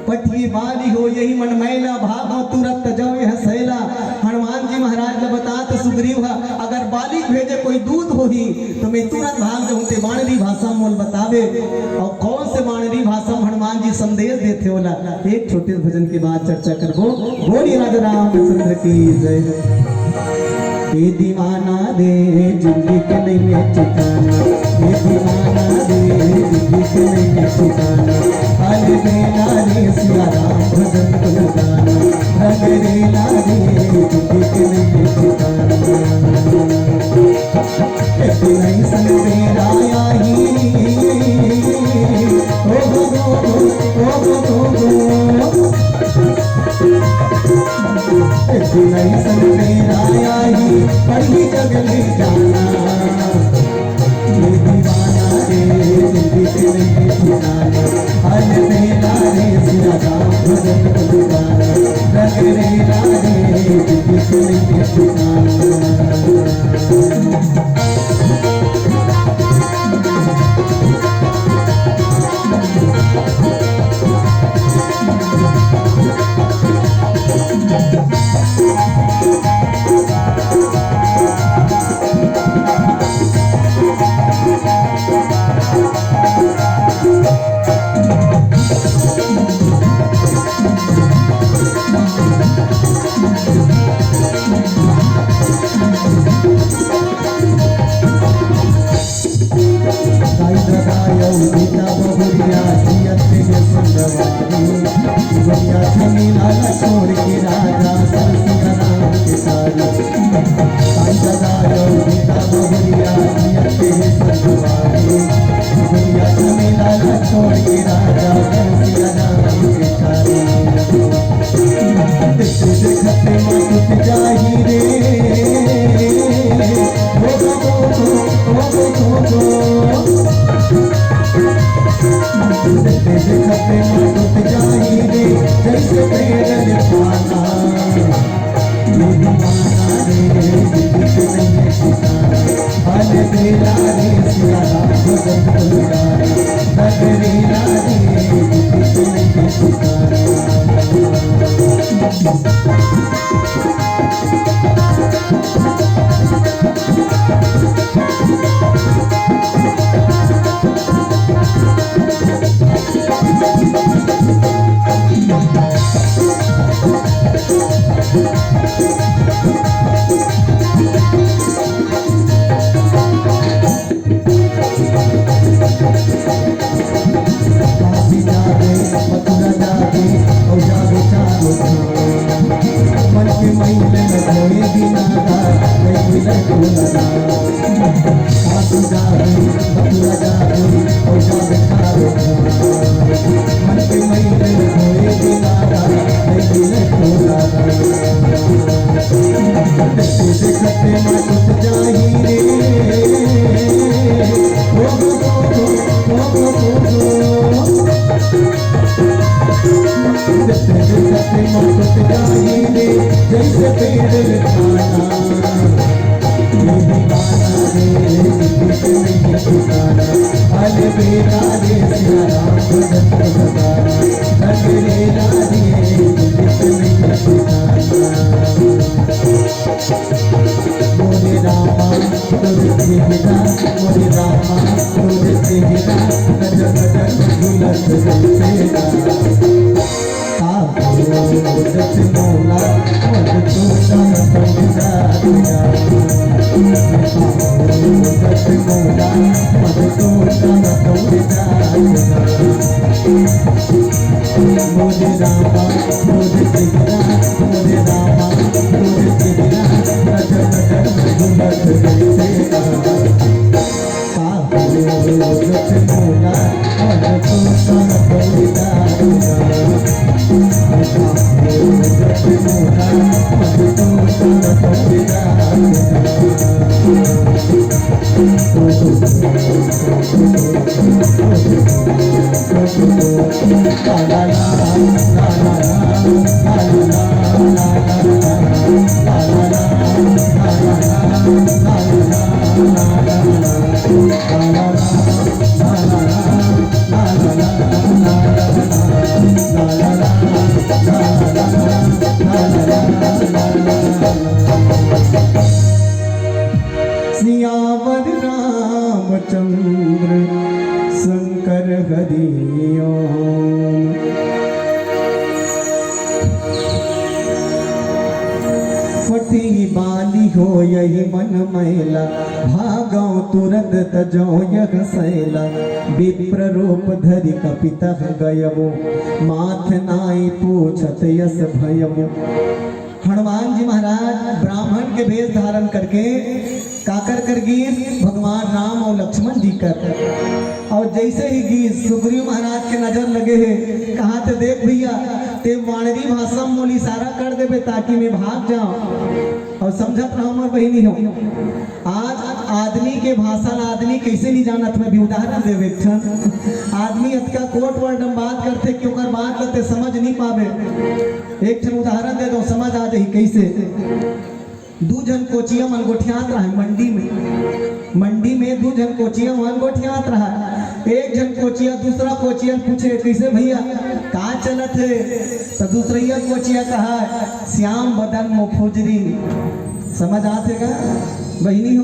पटिये बारी हो यही मन मैला, भागो तुरत जाओ यह सैला। हनुमान जी महाराज ल बतात सुग्रीव ह, अगर बाली भेजे कोई दूत होही, त मैं तुरंत भाग जाहूं, तें बाणरी भाषा मोला बताबे। अउ कौन से बाणरी भाषा म हनुमान जी संदेश देथे ओला, एक छोटे भजन के बाद चर्चा करबो। बोलिए राजा रामचंद्र की जय। ए दीवाना रे, जिंदगी के नइये ठिकाना। ए दीवाना रे, जिंदगी के नइये ठिकाना। अरे बेला रे सिया राम भजन गुण गाना। रंग रेला रे, जिंदगी के नइये ठिकाना। ए दिल अइसन बेरा आही, ओ हो हो हो, ओ हो हो हो। एक दिन अइसन बेरा आही, पड़ही जग ले जाना। ये दीवाना रे, जिंदगी के नइये ठिकाना। अरे बेला रे सिया राम भजन गुण गाना। रंग रेला रे, जिंदगी के नइये ठिकाना। दाई ददा अउ बेटा बहुरिया जियत के संगवारी, दुनिया झमेला ला छोड़ के राजा सरसिया राम के सारी। दाई ददा अउ बेटा बहुरिया जियत के संगवारी, दुनिया झमेला ला छोड़ के राजा सरसिया राम के सारी। देखते देखते माँ टूट जाही रे। ओ हो हो हो, ओ हो हो हो। देखते देखते माँ टूट जाही रे, जइसे पेड़ में पाना। ये दीवाना रे, जिंदगी के नइये ठिकाना। अरे बेला रे सिया राम भजन गुण गाना। अरे बेला रे, जिंदगी के नइये ठिकाना। काशी जाबे, मथुरा जाबे, अउ जाबे चारों धाम। मन के मइल ल धोए बिना गा, नइ मिले तोला राम। काशी जाबे, मथुरा जाबे, अउ जाबे चारों धाम। मन के मइल ल धोए बिना गा, नइ मिले तोला राम। देखते देखते माँ टूट जाही रे। ओ हो हो हो, ओ हो हो हो। देखते देखते माँ टूट जाही रे, जइसे पेड़ में पाना। ये दीवाना रे, जिंदगी के नइये ठिकाना। अरे बेला रे सिया राम भजन गुण गाना। रंग रेला रे, जिंदगी के नइये ठिकाना। मोरे रामा तोर चेहरा, मोरे रामा तोर चेहरा, नजर नजर में झूलत जइसे गा। आ हो जत मोला, मत तो जान समझा दिया। आ हो जत मोला, मत तो जान समझा दिया। मोरे रामा, मोरे चेहरा, मोरे रामा, मोरे चेहरा, नजर नजर में घूमत जइसे गा। का हो जत मोला, मत तो कर कोई दादा। का हो जत मोला, मत तो कर कोई दादा। सियावर रामचंद्र शंकर हरि ओम। फटी बाली हो यही मन मैला, भागौ तुरंत तजौ यह सैला। विप्र रूप धरि कपितह गयबो, माथ नाई पूछत यस भयबो। हनुमान जी महाराज ब्राह्मण के भेष धारण करके काकर कर गीस? भगवान राम और लक्ष्मण जी कर। और जैसे ही गीस, सुग्रीव महाराज के नजर लगे हे, कहा थे, "देख भैया, ते वाणरी भाषा में मोल इशारा कर देबे ताकि मैं भाग जाऊं।" और समझत रहो हमर बहिनी हो, आज आदमी के भाषा ला आदमी कैसे नहीं जानत, मैं भी उदाहरण देवे एक ठन। आदमी अतका कोट वर्ड में बात करथे कि ओकर बात ला ते समझ नहीं पावे। एक ठन उदाहरण दे दो, समझ आ जाही कैसे। दू झन कोचिया मन गोठियात रहे मंडी में। मंडी में दू झन कोचिया मन गोठियात रहे। एक झन कोचिया दूसरा कोचिया ल पूछे, "कैसे भैया, का चलत हे?" तो दूसरैया कोचिया कहा, "श्याम बदन मुखुजरी।" समझ आथे का बहिनी हो?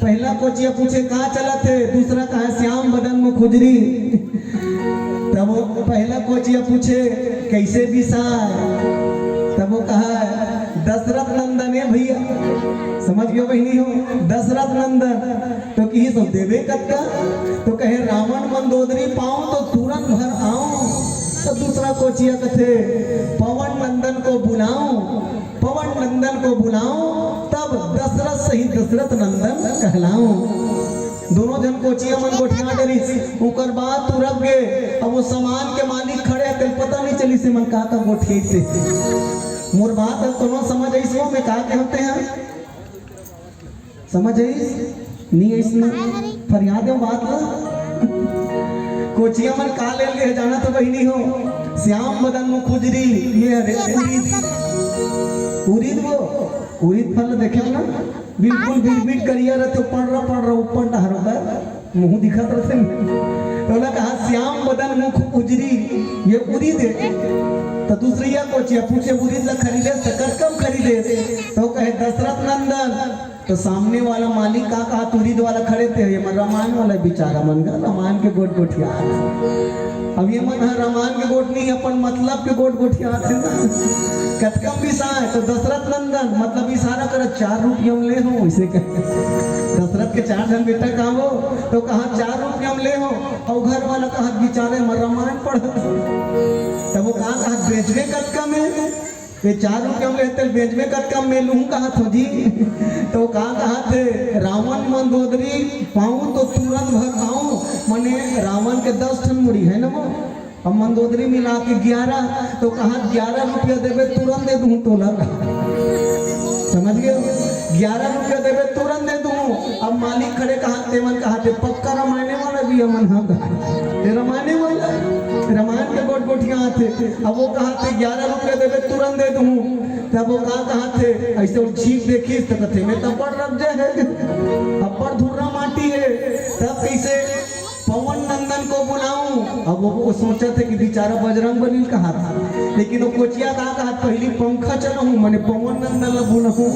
पहला कोचिया पूछे, "का चलत हे?" दूसरा कहा, "श्याम बदन मुखुजरी।" तब वो पहला कोचिया पूछे, "कैसे बिसाय?" तब वो कहा, "दशरथ नंदन हे भैया।" समझ गयो बहिनी हो? दशरथ नंदन। तो किही सब देबे कतका? तो कहे, "रावण मंदोदरी पाऊं तो तुरंत भर आऊं।" तो दूसरा कोचिया कथे, "पवन नंदन को बुलाऊं, पवन नंदन को बुलाऊं, तब दशरथ सहित दशरथ नंदन कहलाऊं।" दोनों झन कोचिया मन गोठिया डरिस, ओकर बाद तुरंत गे। अब वो सामान के मालिक खड़े हे, तेल पता नहीं चलिस, "मन का का गोठियाथे।" मोर बात अब कोनो समझ आइस हो, मैं का कहते हैं? समझ आइस? नहीं आइस ना? फरियाद हे बात ला। कोचिया मन का ले ले जाना तो बहिनी हो। श्याम बदन मुखुजरी, ये हरे उरीद। उरीद वो, उरीद फल देखे ना? बिल्कुल बिरबिट करिया रथे, पड़ रहा, पड़ रहा, ऊपर डहर होकर मुंह दिखत रथे। तो ओला कहा, "श्याम बदन मुख उजरी, ये उरीद हे।" तो दूसरैया कोचिया पूछे, "उरीद ला खरीदे, सकट कम खरीदे?" तो कहे, "दशरथ नंदन।" तो सामने वाला मालिक का कहा, "उरीद वाला खड़े थे, ये मन रामायण वाला बिचारा मन गा, रामायण के गोठ गोठिया।" अब ये मन ह रामायण के गोठ नहीं, अपन मतलब के गोठ गोठिया थे ना। "कतका म बिसाय?" तो दशरथ नंदन, मतलब इशारा करत, "चार रुपया म ले हो," इसे कहे। दशरथ के चार झन बेटा का हो, तो कहा, "चार रुपया म ले हो।" और घर वाला कहा, "बिचारे मन रामायण पढ़त।" तब वो का कहा, "बेचबे कतका में?" ये चार रुपया में लेते बेच में कतका में लूहूं कहा थो जी। तो का कहा थे, "रावण मंदोदरी पाऊं तो तुरंत भर आऊं।" मने रावण के दस ठन मुड़ी है ना वो, अब मंदोदरी मिला के ग्यारह, तो कहा, "ग्यारह रुपया देबे तुरंत दे दूं तोला।" समझ गए? "ग्यारह रुपया देबे तुरंत दे दूं।" अब मालिक खड़े कहा, तेमन कहा थे, "पक्का रामायणे वाला भी हमन हा।" ते रामायणे वाला, रामायण के गोठ गोठिया आथे। अब वो कहा थे, "ग्यारह रुपया देबे तुरंत दे दूं।" तब वो का कहा थे, ऐसे वो छींक देखिस तो कथे, "मैं तब्बड़ रख जाए है, अब्बड़ धुर्रा माटी है।" तब कैसे पवन नंदन को बुलाऊं? अब वो, वो सोचा थे कि बिचारा बजरंग बली कहा था, लेकिन वो कोचिया का कहा, "पहली पंखा चलाऊं, मने पवन नंदन ला बुलाऊं,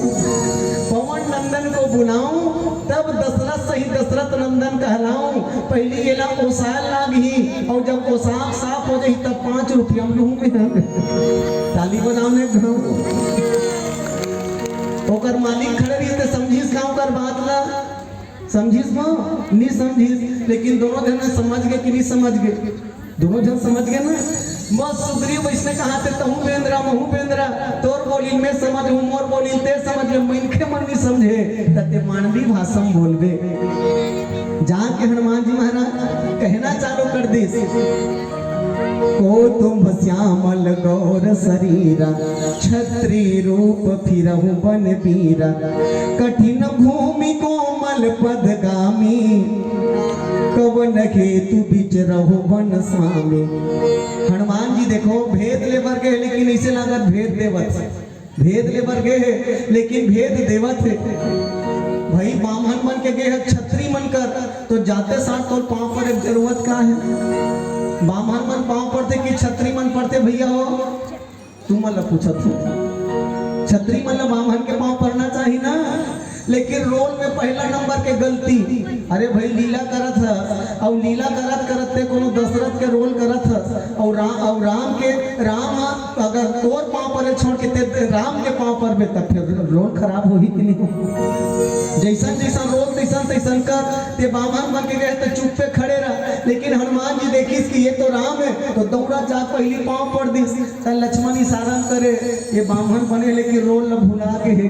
पवन नंदन को बुलाऊं, तब दशरथ सही दशरथ नंदन कहलाऊं। पहली एला ओसाय लागही, और जब ओसाक साफ हो जाही, तब पाँच रुपया में लूहूं।" ताली बजाओ ने घाव। ओकर मालिक खड़े रहिस ते समझिस का ओकर बात ला? समझिस वो? नहीं समझिस। लेकिन दोनों झन समझ गए कि नहीं समझ गए? दोनों झन समझ गए ना? बस सुग्रीव वैसने कहा थे, "तहूं बेंदरा, महूं बेंदरा, तोर बोली मैं समझ हूं, मोर बोली ते समझ ले, मनखे मन नहीं समझे, त ते मानवी भाषा में बोलबे।" जाके हनुमान जी महाराज कहना चालू कर दिस, "कोतुंभ श्यामल गौर शरीरा, छत्री रूप फिरहु बन बीरा, कठिन भूमि कोमल पदगामी, कवन हेतु बिचरहु वन स्वामी।" हनुमान जी देखो, भेद ले बर गए, लेकिन ऐसे लागत भेद देवत, भेद ले बर गए हे, लेकिन भेद देवत हे। भाई, बाम्हन मन के गए हे छत्री मन कर, तो जाते साथ तोर पाँव परे के जरूरत का है? बाम्हन मन पाँव पड़ते कि छत्री मन पड़ते, भैया हो? तुमन ला पूछत हूँ, छत्री मन ला बाम्हन के पाँव पड़ना चाहिए ना? लेकिन रोल में पहला नंबर के गलती। अरे भाई, लीला करत ह, और लीला करत करत ते कोनो दशरथ के रोल करत ह, और राम, और राम के, राम ह, अगर तोर पाँव परे छोड़ के ते राम के पाँव परबे, तब फिर रोल खराब होही कि नहीं? जैसन जैसन रोल तैसन तैसन कर, ते बामन बन के गए तो चुप्पे खड़े रह। लेकिन हनुमान जी देखिस कि ये तो राम है, तो दौड़ा जा पहली पाँव पर दिस। त लक्ष्मण इशारा करे, ये बामन बने लेकिन रोल ल भुला गे हे।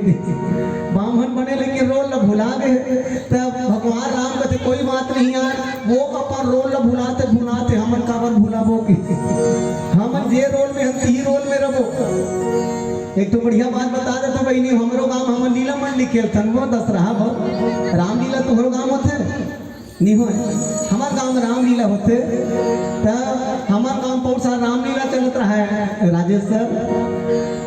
बामन बने लेकिन रोल ल भुला गे हे। तब भगवान राम कहते, कोई बात नहीं यार, वो अपन रोल ल भुलाते भुलाते हमन काबर भुलाबो कि? हमन जे रोल में हन, तिही रोल में रबो। एक तो बढ़िया बात बता देथंव बहिनी, हमरो गांव हमन लीला मंडली खेलथन, वो दसरहा बर रामलीला तोहरो गांव होथे? नहीं होय। हमर गांव में रामलीला होथे, त हमर गांव पौर साल रामलीला चलत रहा है राजेश सर।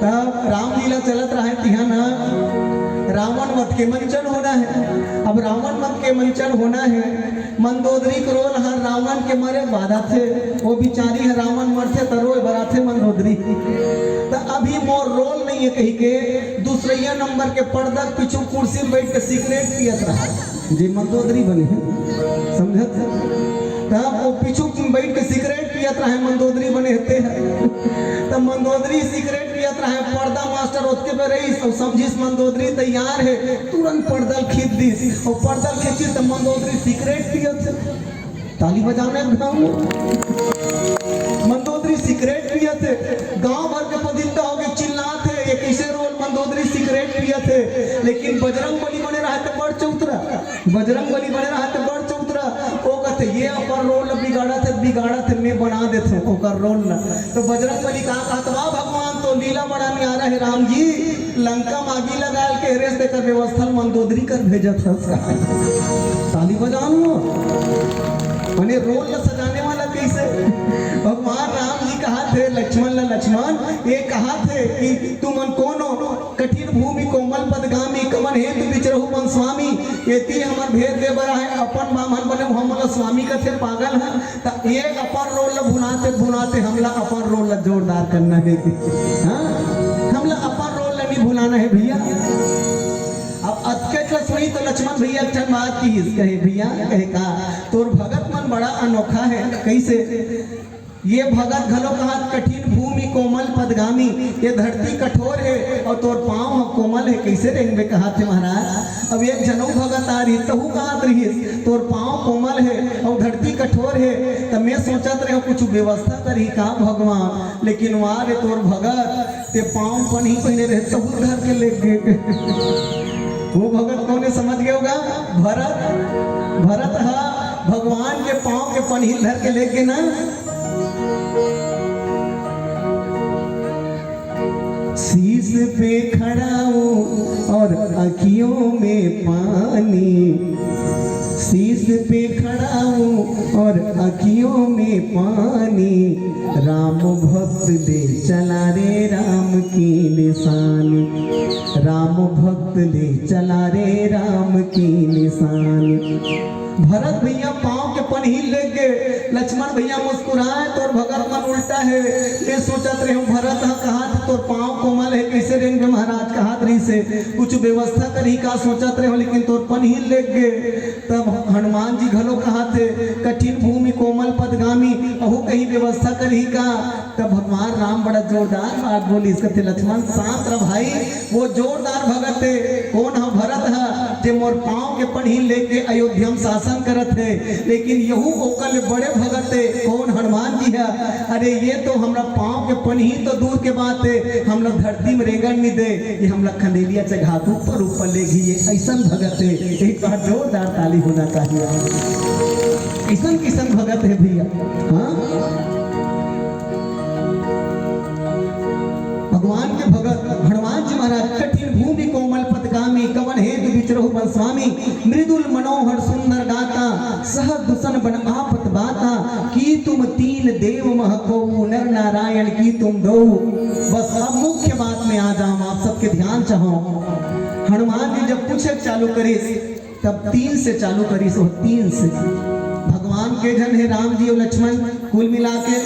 तब रामलीला चलत रहा है, तिहा न रावण वध के मंचन होना है। अब रावण वध के मंचन होना है, मंदोदरी के रोल हर रावण के मरे बाद आथे। वो बिचारी हर रावण मरथे त रोए बर आथे मंदोदरी। त अभी मोर रोल नहीं है कही के दूसरैया नंबर के पर्दा के पीछू कुर्सी में बैठ के सिगरेट पियत रहा, जे मंदोदरी बने है, समझत है? त वो पीछू में बैठ के सिगरेट पियत रहे, मंदोदरी बने हते है। त मंदोदरी सिगरेट पियत रहे, पर्दा मास्टर ओतके पे रहीस, अउ समझिस मंदोदरी तैयार है, तुरंत पर्दा ल खींच दिस, अउ पर्दा ल खींचिस त मंदोदरी सिगरेट पियत है। ताली बजाना है गाँव में। मंदोदरी सिगरेट पियत है, गाँव भर के पदिंदा होके चिल्लात है, ये कैसे रोल मंदोदरी सिगरेट पियत है। लेकिन बजरंग बली बने रहा त बड़ चौतरा, बजरंग बली बने रहा त बड़ चौतरा। वो कहते, ये अपन रोल बिगाड़त है, बिगाड़त है, मैं बना देत हूँ ओकर रोल ला। तो बजरंग बली का कहत, वाह भगवान, तो लीला बड़ा न्यारा है राम जी, लंका में आगी लगा के हेरेस, तेकर व्यवस्था ल मंदोदरी कर भेजत हस का? ताली बजाओ। माने रोल ला सजाने वाला कैसे? भगवान राम जी कहा थे लक्ष्मण ला, लक्ष्मण ये कहा थे कि तुमन कोनो कठिन भूमि कोमल पदगामी, कवन हेतु बिचरहु बन स्वामी। एती हमर भेद दे बर आहे, अपन बामन बने हमन ला स्वामी कथे, पागल है। त ये अपन रोल ला भुनाते भुनाते हमला अपन रोल ला जोरदार करना है। हाँ, हमला अपन रोल ला नहीं भुलाना है भैया। अब अतकेच ला सुनी तो लक्ष्मण भैया एक ठन बात किहिस, कहे भैया, कहे का, तोर भगत मन बड़ा अनोखा है। कैसे? ये भगत घलो कहा कठिन भूमि कोमल पदगामी, ये धरती कठोर है और तोर पाँव ह कोमल है, कैसे रेंगबे कहा थे महाराज। अब एक झन अउ भगत आ रही, तहू कहत रहिस, तोर पाँव कोमल है और धरती कठोर है, त मैं सोचत रहे कुछ व्यवस्था करही का भगवान, लेकिन वाह रे तोर भगत, ते पाँव पनही पहिने रहे, तहू धर के लेग गे। वो भगत कौन है समझ गए होगा? भरत। भरत हा भगवान के पाँव के पनही धर के लेग गे ना। शीश पे खड़ा हूँ और आँखियों में पानी, शीश पे खड़ा हूँ और आँखियों में पानी, राम भक्त ले चला रे राम की निशानी, राम भक्त ले चला रे राम की निशानी। भरत भैया पाँव के पनही लेग गे, लक्ष्मण भैया मुस्कुराए, तोर भगत मन उल्टा है। ये सोचत रहे हूँ, भरत ह कहा थे तोर पाँव कोमल है, कैसे रेंगबे महाराज कहत रहिसे, कुछ व्यवस्था करही का सोचत रहे हूँ, लेकिन तोर पनही लेग गे। तब हनुमान जी घलो कहा थे कठिन भूमि कोमल पदगामी, अहू कहीं व्यवस्था करही का। तब भगवान राम बड़ा जोरदार बात बोलिस, कथे लक्ष्मण शांत रह भाई, वो जोरदार भगत हे, कोन ह? भरत ह, जे मोर पाँव के पनही लेके अयोध्या म शासन करत हे, लेकिन यहू ओकर ले बड़े भगत हे, कोन? हनुमान जी ह। अरे ये तो हमरा पाँव के पनही तो दूर के बात हे, हमला धरती म रेंगन नइ दे, ये हमला खंडेलिया चघा के ऊपर ऊपर लेगही, ये अइसन भगत हे। एक बार जोरदार ताली होना चाहिए। अइसन किसन भगत हे भैया, हाँ? भगवान के भगत हनुमान जी महाराज, कठिन भूमि कोमल पदगामी, कवन हेतु बिचरहु बन स्वामी, मृदुल मनोहर सुंदर गाता, सहज दुसन बन आपत बाता, की तुम तीन देव मह कोऊ, नर नारायण की तुम दो। बस अब मुख्य बात में आ जाऊं, आप सबके ध्यान चाहूं। हनुमान जी जब पूछे चालू करिस, तब तीन से चालू करिस, वो तीन से। भगवान के झन हे राम जी और लक्ष्मण, कुल मिला के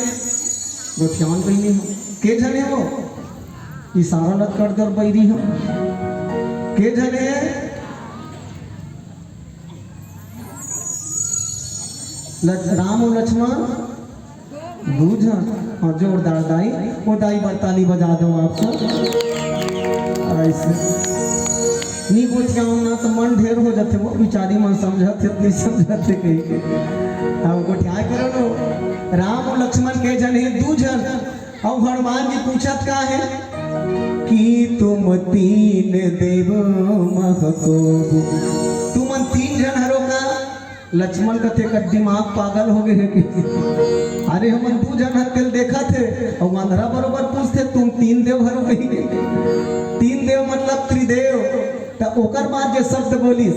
गोठियावन बहिनी हो। के झन हे वो? इशारा लत कर दर बैरी हो। के झन हे? लक्ष-, राम और लक्ष्मण दू झन। हाँ, जोरदार दाई, वो दाई बर ताली बजा दो आप सब। ऐसे नी गोठियाओ ना तो मन ढेर हो जाथे, वो बेचारी मन समझत हे, नहीं समझत हे कहीं। अब गोठियाए करो नो। राम और लक्ष्मण के झन हे, दू झन। अब हनुमान जी पूछत का हे कि तुम तीन देव महको, तुमन तीन झन हरो का? लक्ष्मण कथे, "का दिमाग पागल हो गए हे कि? अरे, हमन दू झन हन तेला देखत हे, अउ अंधरा बरोबर पूछथे, 'तुम तीन देव हरो?' कही के। तीन देव मतलब त्रिदेव। त ओकर बाद जे शब्द बोलिस,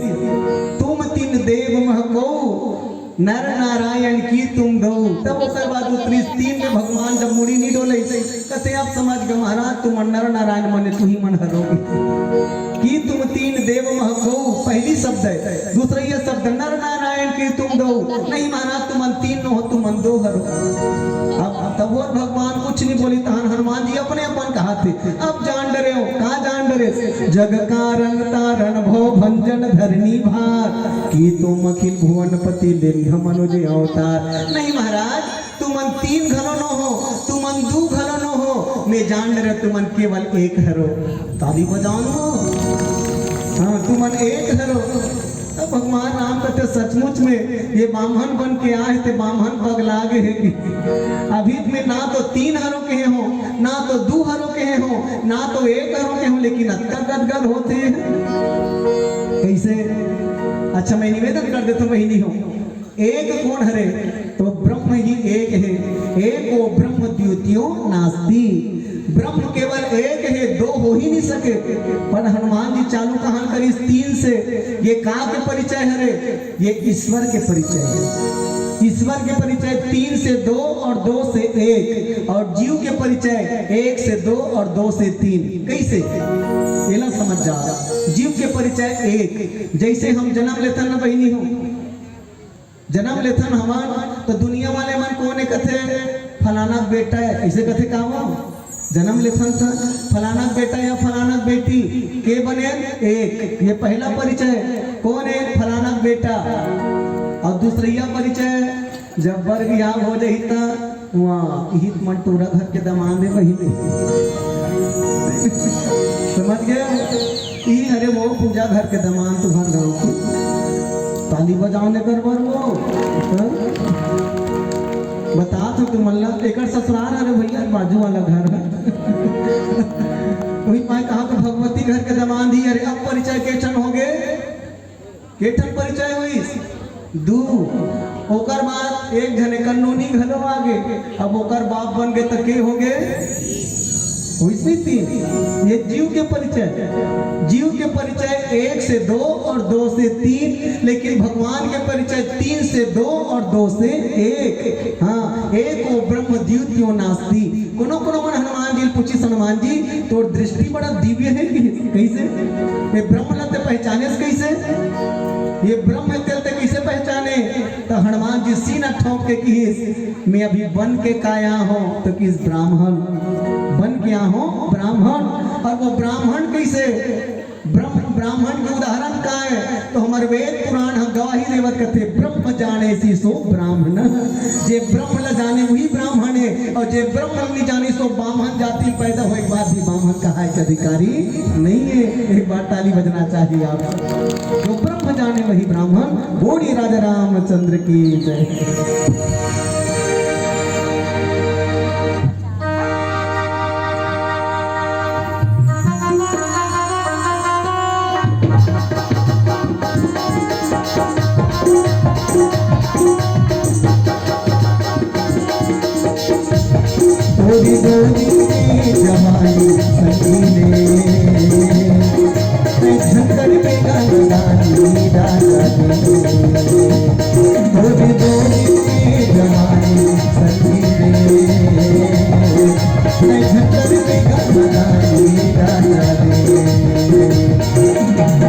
"तुम तीन देव महको, नर नारायण की तुम दो।" तब ओकर बाद उतरिस तीन में भगवान जब मुड़ी नहीं डोले, कथे, "अब समझ गए महाराज, तुम नर नारायण मने तुही मन हरो।" कि तुम तीन देव महको, पहली शब्द हे। दूसरा ये शब्द, "नर नारायण की तुम दो।" नहीं महाराज, तुमन तीन नो हो, तुमन दो हरो। अब तब वो भगवान कुछ नहीं बोली, तहन हनुमान जी अपने अपन कहा थे, "अब जान डरे हो, कहाँ जान डरे? जग कारण तारण भव भंजन धरनी भार, की तुम अखिल भुवनपति लिंग मनुज अवतार।" नहीं महाराज, तुमन तीन घलो नो हो, तुमन दू घलो नो हो, मैं जान डरे तुमन केवल एक हरो। ताली बजाओ नो। हाँ, तुमन एक हरो। तब भगवान राम कथे, "सचमुच में ये बाम्हन बन के आए थे, बाम्हन पगला गए हे कि? अभी में ना तो तीन हरो कहे हो, ना तो दू हरो कहे हो, ना तो एक हरो कहे हो, लेकिन अतका गदगद होथे।" कैसे? अच्छा, मैं निवेदन कर देता हूँ, बहिनी हो, एक कोन हरे? तो ब्रह्म ही एक हे। एको ब्रह्म द्वितीयो नास्ति। ब्रह्म केवल एक हे, दो हो ही नहीं सके। पर हनुमान जी चालू कहान करिस तीन से। ये का के परिचय हरे? ये ईश्वर के परिचय हे। ईश्वर के परिचय तीन से दो और दो से एक, और जीव के परिचय एक से दो और दो से तीन। कैसे? एला समझ जा। जीव के परिचय एक, जैसे हम जन्म लेथन न बहिनी हो, जन्म लेथन हमन, तो दुनिया वाले मन कोन हे कथे? फलाना के बेटा हे, ऐसे कथे का वो? जन्म लेथन त फलाना के बेटा या फलाना के बेटी, के बने? एक। ये पहला परिचय। कोन हे? फलाना के बेटा। और दूसरैया परिचय, जब बर बिहाव हो जाही त वहाँ इही मन टोरा घर के दमांद हे बहिनी। समझ गए? ई हरे वो पूजा घर के दमांद तुम्हार गाँव की। ताली बजाओ ने कर बर वो। हाँ? बता तो तुमन ला, एकर ससुराल हरे भैया, बाजू वाला घर हे। वही मैं कहा तो भगवती घर के दमांद ही हरे। अब परिचय के ठन हो गए? के ठन परिचय होइस? दू। ओकर बाद एक झने कन्नूनी घलो आ गे। अब ओकर बाप बन गे त के हो गे? होइस नहीं तीन। ये जीव के परिचय, जीव के परिचय एक से दो और दो से तीन, लेकिन भगवान के परिचय तीन से दो और दो से एक। हाँ, एको ब्रह्म द्वितीयो नास्ति। कोनो कोनो मन हनुमान जी ल पूछिस, "हनुमान जी, तोर दृष्टि बड़ा दिव्य हे कि?" कैसे? ये ब्रह्म ला ते पहचानेस कैसे? ये ब्रह्म हे तेला ते कैसे पहचाने? त हनुमान जी सीना ठोंक के किहिस, "मैं अभी बन के का आया हूँ?" त किहिस, "ब्राह्मण बन के आया हूँ, ब्राह्मण।" और वो ब्राह्मण कैसे? ब्रह्म, ब्राह्मण के उदाहरण का हे? तो हमर वेद पुराण ह गवाही देवत कथे, "ब्रह्म जानेसी सो ब्राह्मण।" जे ब्रह्म ला जाने वही ब्राह्मण हे, और जे ब्रह्म ला नहीं जाने सो बाम्हन जाति पैदा होए के बाद भी बाम्हन कहाए के अधिकारी नहीं हे। एक बार ताली बजना चाहिए आप। जो ब्रह्म जाने वही ब्राह्मण। बोलिए राजा रामचंद्र की जय। थोड़ी थोड़ी जवानी सखी ने, मैं झंझट में गाना गानी राजा ने। थोड़ी थोड़ी जवानी सखी ने, मैं झंझट में गाना गानी राजा ने।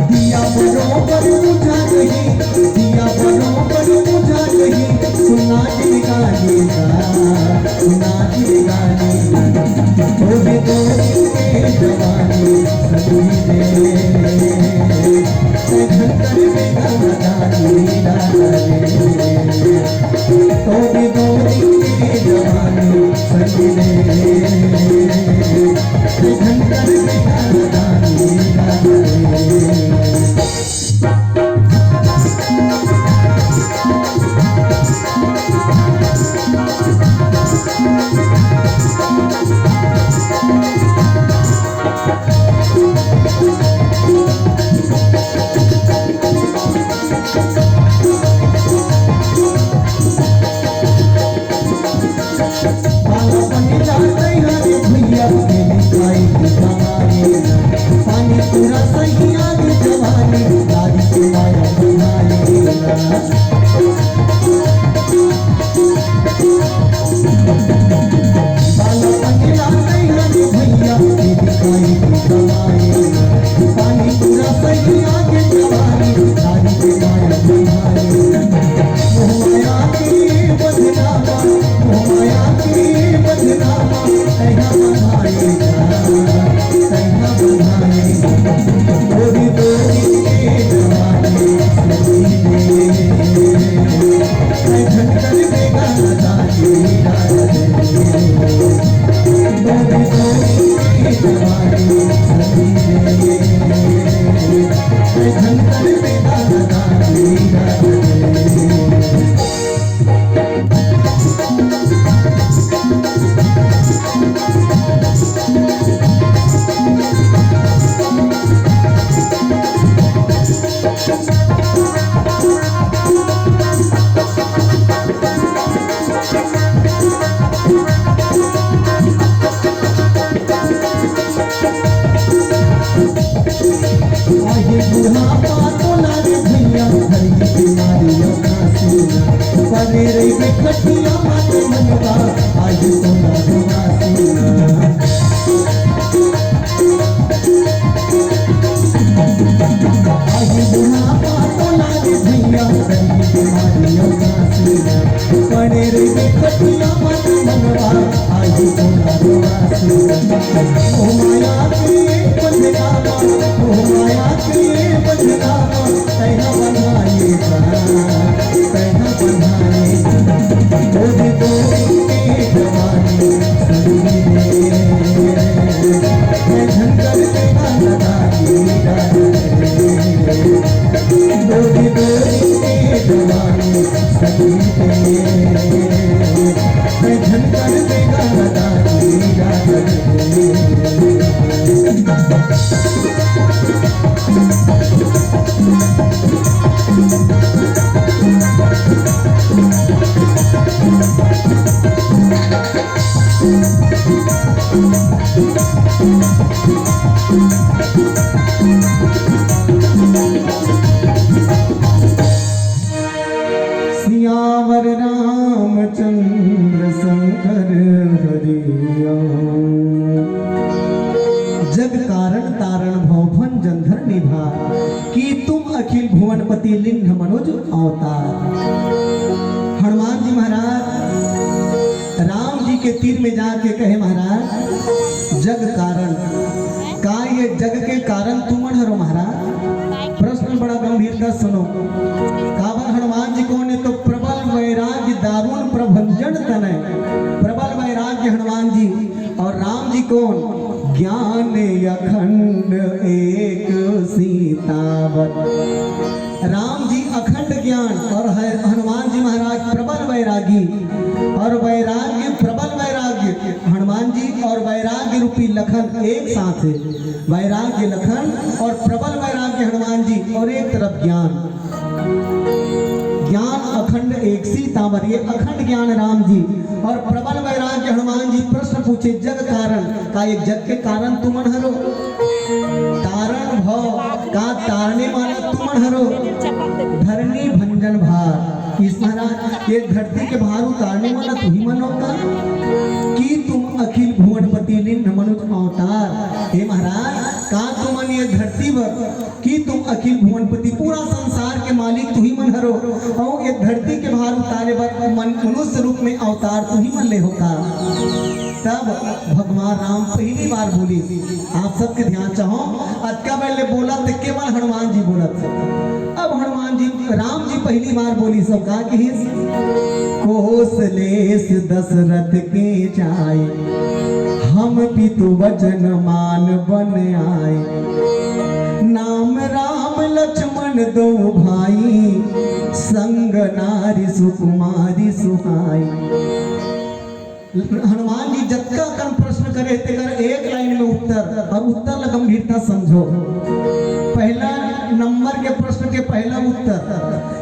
दिया बरोबर बुझा नहीं, दिया बरोबर बुझा नहीं, सुना दिल गाने का, सुना दिल गाने का। थोड़े थोड़े में जवानी सखी रे, मैं झंझट में गाना गानी राजा रे। थोड़े थोड़े में जवानी पानी पूरा सही आगे जवानी, दादी के माया बनाए ना। बाला पगला सैया रे भैया, तेरी काई की कमाई। पानी पूरा सैया के जवानी, तारी के माया निभाए। मोहमाया के बदनामा, मोहमाया के बदनामा, तैना बधाए ना, तैना बधाए। गोरी गोरी के जवानी सजी रे। आगे बुढ़ापा तो लागे भैया, घर की बीमारी और खांसी ना। परे रही बेखटिया मात मनवा, आगे तो ना दुआसी ना। आगे बुढ़ापा तो लागे भैया, घर की बीमारी और खांसी ना। परे रही बेखटिया मात मनवा, आगे तो ना दुआसी ना। मोहमाया के बदनामा, मोहमाया के बदनामा, तैना बनाए बा, तैना बनाए। गोरी गोरी के जवानी सजी रे, मैं झंझट के ना लगा दीदा रे। गोरी गोरी के जवानी सजी रे, मैं झंझट के ना लगा दीदा रे। सियावर रामचंद्र शंकर हरिया। जग कारण तारण भव फन जंधर निभा, कि तुम अखिल भुवनपति लिंग मनोज अवतार। हनुमान जी महाराज राम जी के तीर में जाके कहे, महाराज, जग कारण, का ये जग के कारण तुमन हरो महाराज? प्रश्न बड़ा गंभीरता सुनो। काबर हनुमान जी कोन हे? तो प्रबल वैराग्य दारुण प्रभंजन तनय। प्रबल वैराग्य हनुमान जी। और राम जी कोन? ज्ञान अखंड एक सीतावत। राम जी अखंड ज्ञान और ह-, हनुमान जी महाराज प्रबल वैरागी। और वैराग्य, प्रबल वैराग्य हनुमान जी और वैराग्य रूपी लखन एक साथ है। वैराग्य लखन और प्रबल वैराग्य हनुमान जी और एक तरफ ज्ञान। ज्ञान अखंड एकसी तांवर, ये अखंड ज्ञान राम जी और प्रबल वैराग्य हनुमान जी। प्रश्न पूछे, जग कारण, का ये जग के कारण तुमन हरो? तारण भव, का तारने वाला तुमन हरो? धरनी भंजन भार, इस महाराज, ये धरती के भार उतारने वाला तुही मन हो का? कि तुम अखिल भुवनपति लिंग मनोज अवतार। हे महाराज, का तुमन ये धरती पर कि तुम अखिल भुवनपति, पूरा संसार के मालिक तुही मन हरो, अउ ये धरती के भार उतारे बर मन मनुष्य रूप में अवतार तुही मन ले हो का? तब भगवान राम पहली बार बोले, आप सबके ध्यान चाहो, अतका बेर ले बोलत केवल हनुमान जी बोलत। अब हनुमान जी, राम जी पहली बार बोलिस, सब का किहिस? कोसलेस दशरथ के जाय, हम पितु वचन मान बन आय। नाम राम लक्ष्मण दो भाई, संग नारी सुकुमारी सुहाई। हनुमान जी जतका कन प्रश्न करे, तेकर एक लाइन में उत्तर, अउ उत्तर ला गंभीरता समझो। पहला नंबर के प्रश्न के पहला उत्तर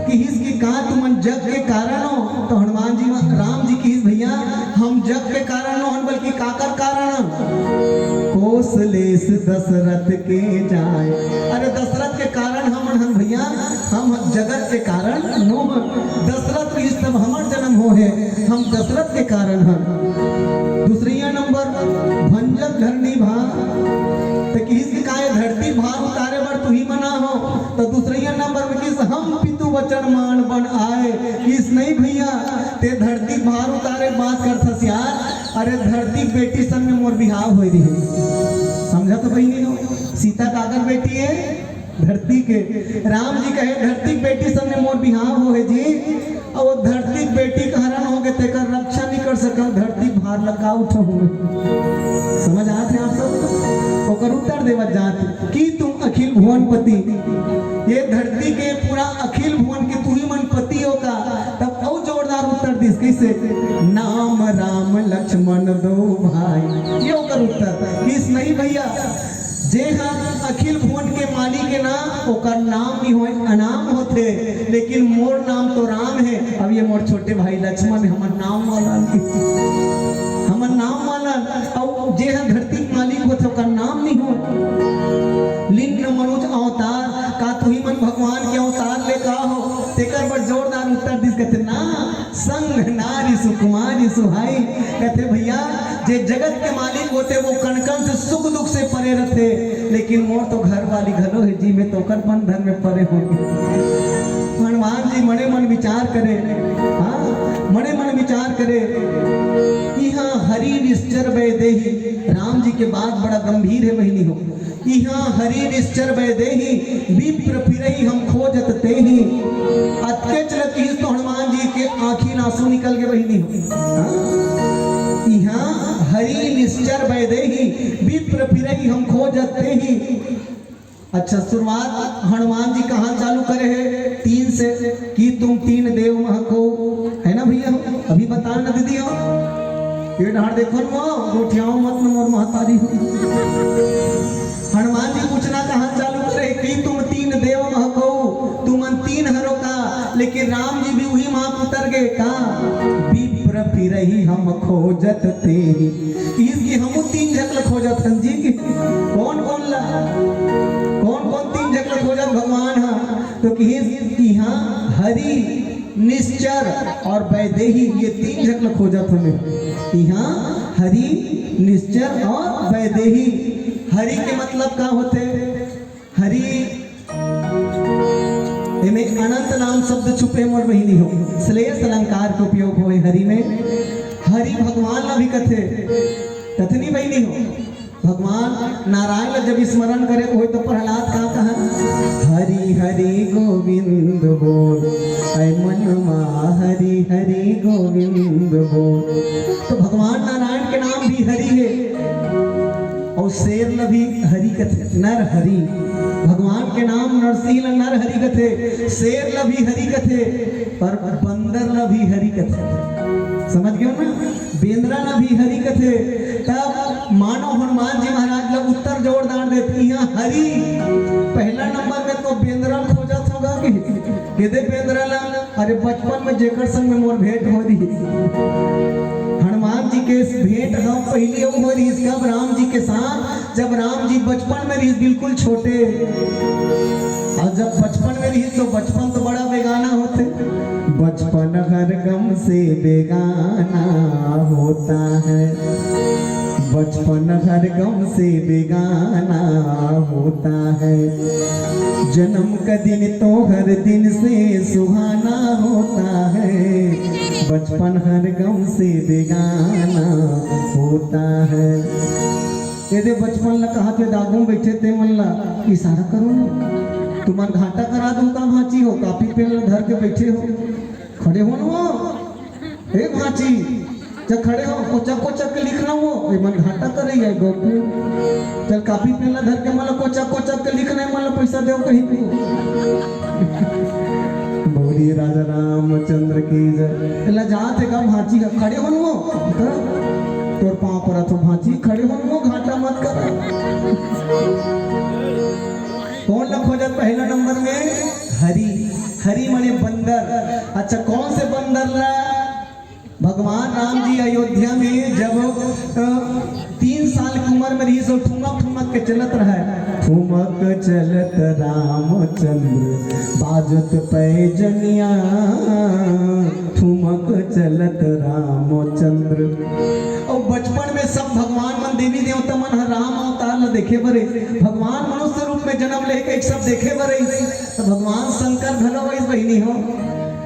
किहिस कि का तुमन जग के कारण हो? तो हनुमान जी, राम जी किहिस, भैया, हम जग के कारण नो हन, बल्कि काकर कारण हन? कोसलेस दशरथ के जाय। अरे, दशरथ के कारण हमन हन भैया, हम जगत के कारण नो हन। दशरथ रहिस तब हमर जन्म हो हे, हम दशरथ के कारण हन। दूसरैया नंबर, भंजक धरनी भार, त किहिस कि का ये धरती भार उतारे बर तुही मन आए हो? त दूसरैया नंबर में किहिस, हम पितु वचन मान बन आय। किहिस नहीं भैया, ते धरती भार उतारे बात करथस यार। अरे, धरती बेटी संग में मोर बिहाव होय रहिस। समझा तो बहिनी हो, सीता काकर बेटी हे? धरती के। राम जी कहे, धरती के बेटी संग में मोर बिहाव होय हे जी, अउ वो धरती के बेटी के हरण हो गे, तेकर रक्षा नहीं कर सकव, धरती भार ला का उठाहूं मैं? समझ आत हे आप सब? ओकर उत्तर देवत जात कि तुम अखिल भुवनपति, ये धरती के पूरा अखिल भुवन के तुही मन पति हो का? तब अउ जोरदार उत्तर दिस, कइसे? नाम राम लक्ष्मण दो भाई, ये ओकर उत्तर। किहिस नहीं भैया, जे ह अखिल भुवन के मालिक हे ना, ओकर नाम नहीं होय, अनाम होथे, लेकिन मोर नाम तो राम हे। अब ये मोर छोटे भाई लक्ष्मण हे, हमर नाम वाला हे, हमर नाम वाला। अउ जे ह धरती के मालिक होथे, ओकर नाम नहीं होय। लीन मनोज अवतार, का तुही मन भगवान के अवतार ले का हो? तेकर बर जोरदार उत्तर दिस, कथे ना, संग नारी सुकुमारी सुहाई। कथे भैया, जे जगत के मालिक होथे, वो कन-कन से सुख दुख से परे रथे, लेकिन मोर तो घर वाली घलो हे जी, मैं तो ओकर बंधन में परे हों। हनुमान जी मने मन विचार करे, हाँ, मने मन विचार करे, इहाँ हरि निश्चर वैदेही। राम जी के बात बड़ा गंभीर हे बहिनी हो। इहाँ हरि निश्चर वैदेही, विप्र फिरही हम खोजत तेही। अतकेच ल किहिस तो हनुमान जी के आँखी ल आंसू निकल गे बहिनी हो। हाँ? इहाँ हरि निश्चर वैदेही, विप्र फिरही हम खोजत तेही। अच्छा, शुरुआत हनुमान जी कहाँ चालू करे हे? तीन से, कि तुम तीन देव महको, है ना भैया? अभी बता ना दीदी हो, ये डांट देखो ना, गोठियाओ मत न मोर महतारी। हनुमान जी पूछना कहाँ चालू करे कि तुम तीन देव महको, तुमन तीन हरो का, लेकिन राम जी भी उही माँ उतर गए का, विप्र फिरही हम खोजत तेही। इसकी हमू तीन झक ल खोजत हन जी, कौन कौन ला, कौन कौन तीन झक ल खोजत भगवान हा, तो किहिस कि हाँ, हरि, निश्चर और वैदेही, ये तीन झक ल खोजत हन। इहाँ हरि, निश्चर और वैदेही। हरि के मतलब का होथे? हरि, एमे अनंत नाम शब्द छुपे मोर बहिनी हो, श्लेष अलंकार के उपयोग होय हरि में। हरि भगवान ला भी कथे, कथनी बहिनी हो। भगवान नारायण ला जब स्मरण करे होय तो प्रहलाद का कहा, हरि हरि गोविंद बोल, ऐ मनमा हरि हरि गोविंद बोल। तो भगवान नारायण के नाम भी हरि हे। अउ शेर ल भी हरि कथे, नर हरि। भगवान के नाम नरसिंह ल नर हरि कथे, शेर ल भी हरि कथे, पर बंदर ल भी हरि कथे। समझ गए ना? बेंदरा ल भी हरि कथे। तब मानो हनुमान जी महाराज ल उत्तर जोरदार देथे, इहाँ हरि पहला नंबर में तो बेंदरा ल खोजत होगा कि, के दे बेंदरा ल। अरे बचपन में जेकर संग में मोर भेंट हो रही, हनुमान जी के भेंट हम पहले हो रही, कब राम जी के साथ, जब राम जी बचपन में रही बिल्कुल छोटे। और जब बचपन में रही तो बचपन तो बड़ा बेगाना होथे। बचपन हर गम से बेगाना होता है, बचपन हर गम से बेगाना होता है। जन्म का दिन तो हर दिन से सुहाना होता है, बचपन हर गम से बेगाना होता है। ये दे बचपन ला कहा थे दागू में बैठे ते मन ला इशारा करो ना। तुमन घाटा करा दो का भांची हो, कापी पेन ल धर के बैठे हो। खड़े हो न वो। ए भांची, जा खड़े हो, कोचक कोचक के लिखना वो। ए मन घाटा करे है गोपी। चल कापी पेन ल धर के मन ल कोचक कोचक के लिखना है, मन ल पैसा देव कहीं को। बोलिए राजा रामचंद्र की जय। एला जात हे का भांची का? खड़े हो न वो। तोर पाँव परत हो भांची, खड़े हो न वो, घाटा मत कर। कौन ला खोजत पहला नंबर में? हरी। हरी माने बंदर। अच्छा, कौन से बंदर ला? भगवान राम जी अयोध्या में जब, अ, तीन साल की उम्र में रहिस, तो ठुमक ठुमक के चलत रहय। ठुमक चलत रामचंद्र बाजत पैजनिया, ठुमक चलत रामचंद्र। अउ बचपन में सब भगवान मन, देवी देवता मन ह राम अवतार ल देखे बर आइस। भगवान मनुष्य रूप में जन्म लेके सब देखे बर आइस। त भगवान शंकर घलो आइस बहिनी हो।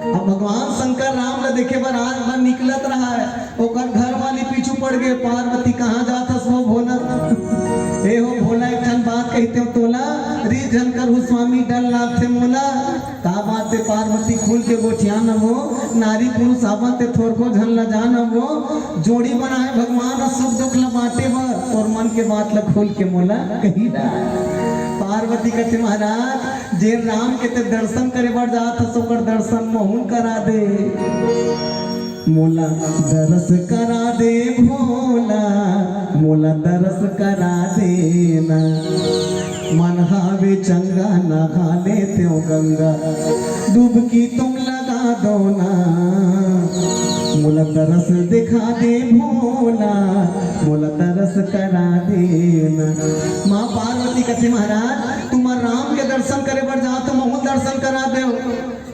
अब भगवान शंकर राम ल देखे बर आज बर निकलत रहय, ओकर घर वाली पीछू पड़ गे, "पार्वती कहाँ जात हस वो भोला?" ए हो भोला, एक ठन बात कहितेंव तोला, रीझ झन करहू स्वामी, डर लागथे मोला। का बात हे पार्वती, खुल के गोठियान वो, नारी पुरुष आबन ते थोरको झन ल जान वो, जोड़ी बनाए भगवान ह सुख दुख ल बांटे बर, तोर मन के बात ल खुल के मोला कही ला। पार्वती कथे, "महाराज, जेन राम के ते दर्शन करे बर जात हस, ओकर दर्शन महूं ल करा दे। मोला दरस करा दे भोला, मोला दरस करा देना। मन हावे चंगा, नहा लेतेंव गंगा, डुबकी तुम लगा दो ना। मोला दरस दिखा दे भोला, मोला दरस करा देना।" माँ पार्वती कथे, "महाराज, तुमन राम के दर्शन करे बर जात हो, महूं ल दर्शन करा देव।"